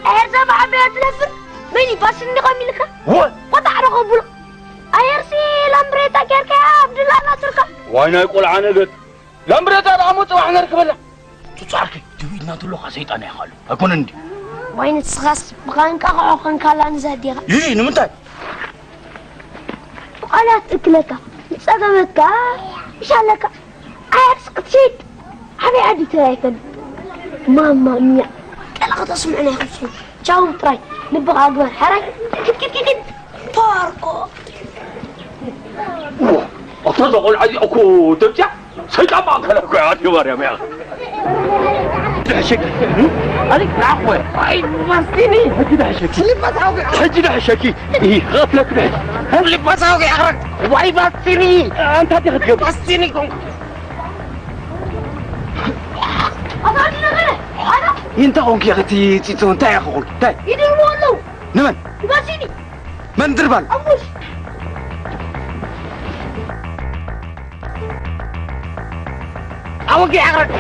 ኣረ፣ ዘባ ዓበያ ትነፍር? መን እዩ ባስቲኒ ኸም ኢልካ? ወ- ቆጣዕ ረኸቡሎ። ኣየርሲ ላምብሬታ ጌርካያ ኣብ ድላላ ትርከብ። ዋይ ናይ ቆልዓ ነገር። ላምብሬታ ደኣ እሞ ጽባሕ ነርክበላ። ጹጹ ዓርከይ፣ ደው ኢልና እንተሎኻ ሰይጣን ኣይኻሉ። ኣይኮነን እንድዩ። ዋይ ንስኻስ ብቓንቃ ክዖኸንካላ ንዛ ዲኻ? ይይ፣ ንምንታይ? ብቓላት እክለካ፣ ንጸገመትካ፣ ይሻለካ። ኣያትስ ክትሸይጥ፣ ዓብይ ዓዲ ተራይፈን። ማማ ሚያ፣ ጠለኸ ተስምዕና ይኽብሱ። ቻው ጥራይ፣ ልብኻ ግበር፣ ሕራይ። ክትክትክት፣ ፓርኮ። ኣታ እዛ ቆልዓ እዚኣ እኮ ተምፅያ ሰይጣን ማእከላ እኮ እያ፣ ኣቲ ማርያም እያ። ሕጂ ሕሸኪ። ኣሊ፣ ንዓኹ እየ። ኣይ፣ ባስቲኒ። ሕጂ ዶ ሕሸኪ? ፍሊፓስ ኣውቂ። ሕጂ ዶ ሕሸኪ? ይኸፍለክ ዶ ሕጂ? ፍሊፓስ ኣውቂ፣ ኣኽረክ። ዋይ፣ ባስቲኒ። ኣንታ ዲኻ ትገብር? ባስቲኒ ኮንኩ። ኣታ ኣዲ ነገረ፣ ኣታ። እንታይ ኮንኪ፣ እኽቲ ፂፆ፣ እንታይ ኢኻ ኮንኪ? እንታይ? ይድርቡ ኣለዉ። ንመን? ባስቲኒ። መን ድርባል? ኣሙሽ። ኣወጊ ዓቕረብ።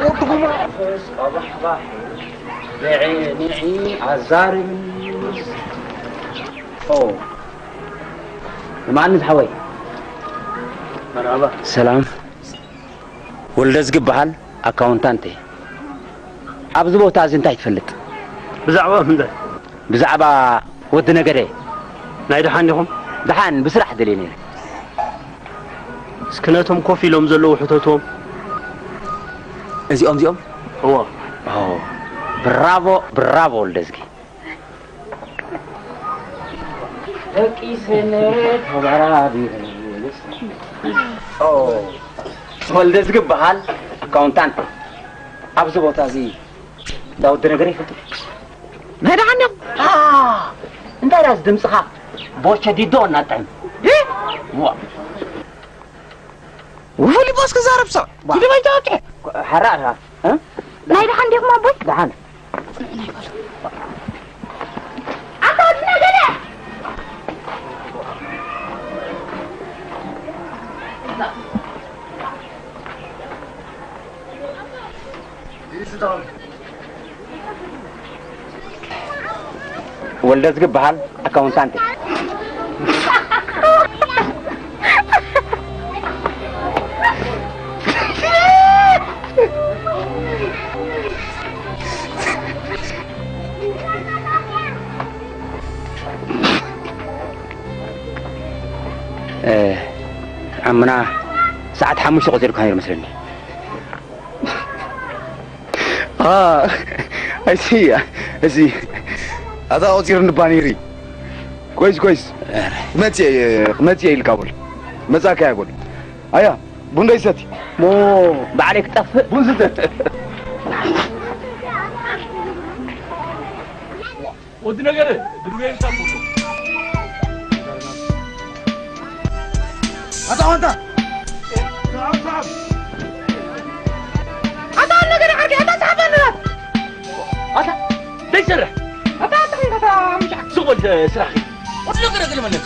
ወድኹም ኣሕፈስ፣ ኣባሕባሒ፣ ንዒ፣ ንዒ፣ ኣዛርብኒ። ኦ። ማን ዝሓወይ? መርሃባ። ሰላም። ወልደዝጊ ይበሃል፣ ኣካውንታንት እየ። ኣብዚ ቦታ እዚ እንታይ ትፈልጥ? ብዛዕባ ምንታይ? ብዛዕባ ወዲ ነገደ። ናይ ደሓን ዲኹም? ደሓን፣ ብስራሕ ደልየ ነይረ። እስኪ ነቶም ኮፍ ኢሎም ዘለዉ ሕተትዎም። እዚኦም፣ እዚኦም? እዎ። ኦ፣ ብራቮ፣ ብራቮ ወልደዝጊ። ደቂ ሰነ ተበራቢሩ። ኦ፣ ወልደዝጊ በሃል ኣካውንታንት። ኣብዚ ቦታ እዚ እንዳ ወዲ ነገር ይፈልጡ። ናይ ደሓን ዲኹም? አ፣ እንታይ ደኣ እዚ ድምፅኻ? ቦቸ ዲዶ እናጥዕም። እ? ዋ። ውፉሊጶስ ክዛረብ ሰብ። ዋ። ኪዲ ባይታ ወጥሕ። ሓራ፣ ሓራ። እ? ናይ ደሓን ዲኹም ኣቦይ? ደሓን። ኣታ ወዲ ነገደ! ወልደዝጊ በሃል ኣካውንታንት። እ፣ ዓምና ሰዓት ሓሙሽተ ቆጺሩ ክኾን ይመስለኒ። አ፣ I see፣ I see። ኣታ ቆጺሩ ንባኒሪ። ኮይስ፣ ኮይስ። ክመጽእ እየ፣ ክመጽእ እየ ኢልካ በል። መጻእካ እያ በል። ኣያ፣ ቡን ደይሰቲ። ሞ ባዕለይ ክጠፍእ? ቡን ስተ። ወዲ ነገደ፣ ድሩቤን ሳምቡሶ። ኣታ ወንታ። ኣታ ወዲ ነገደ ዓርኪ፣ ኣታ ጸሓፈ ንላት። ኣታ፣ ዘይሰርሕ። ኣታ፣ ኣታ፣ ኣታ፣ ምሻ። ሱቕ በል፣ ስራሕ። ወዲ ነገደ ግልመለት።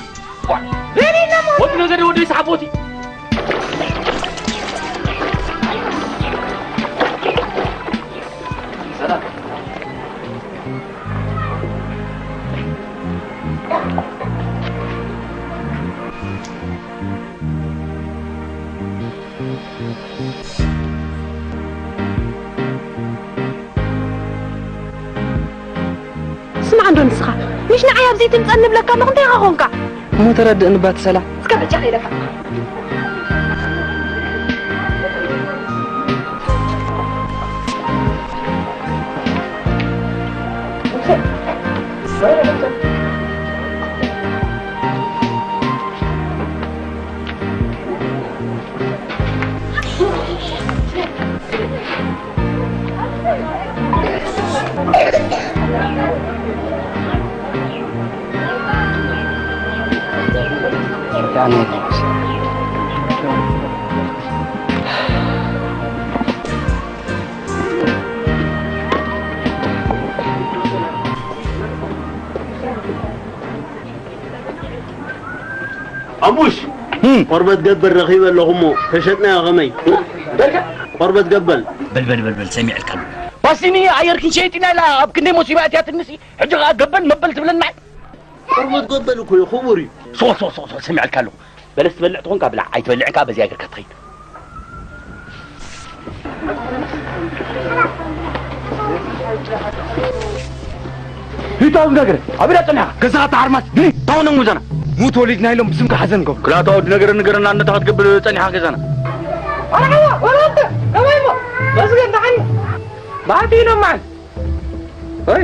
ዋ። በሊ፣ ነሞ። ወዲ ነገደ፣ ወዲ ሰሓቦቲ። ስማዕ እንዶ ንስኻ፣ ምሽ ንዓይ ኣብዚ ትምጸኒ እብለካ ኣለኹ፣ እንታይ ኢኻ ኾንካ? እሞ ተረድእኒ እባ ትሰላ። እስከ በጃ ከይደካ። ኣሙሽ፣ እም። ቆርበት ገበል ረኺበ ኣለኹ እሞ ተሸጥናዮ ከመይ? በልካ? ቆርበት ገበል። በል፣ በል፣ በል፣ በል፣ ሰሚዐልካ ኣለኹ። ባሲኒ ኣየር ክንሸይጥ ኢና ኢላ ኣብ ክንደይ ሞሲባ እትያ ትንሲ፣ ሕጂ ኸኣ ገበል መበል ትብለና። ቆርበት ገበል እኮ እዩ፣ ክቡር እዩ። ሶ፣ ሶ፣ ሶ፣ ሶ፣ ሰሚዐልካ ኣለኹ። በለስ ትበልዕ ትኾንካ ብላዕ፣ ኣይትበልዕን ከኣ በዚኣ ጌርካ ትኸይድ። ሂታው ነገር፣ ኣበይ ጸኒሓ? ገዛኻ ተሓርማስ፣ ድኒ፣ ታው ነን ገዛና። ሙት ወሊድና ኢሎም ብስምካ ሓዘን ገቡ። ክላታ ወዲ ነገር ንገረና፣ እንታይ ክትገብር ጸኒሓ ገዛና? ኣርሓዋ፣ ወላተ፣ ከመይ እሞ? መስገን ደሓን። ባቲ ኢሎም መዓል። ወይ፣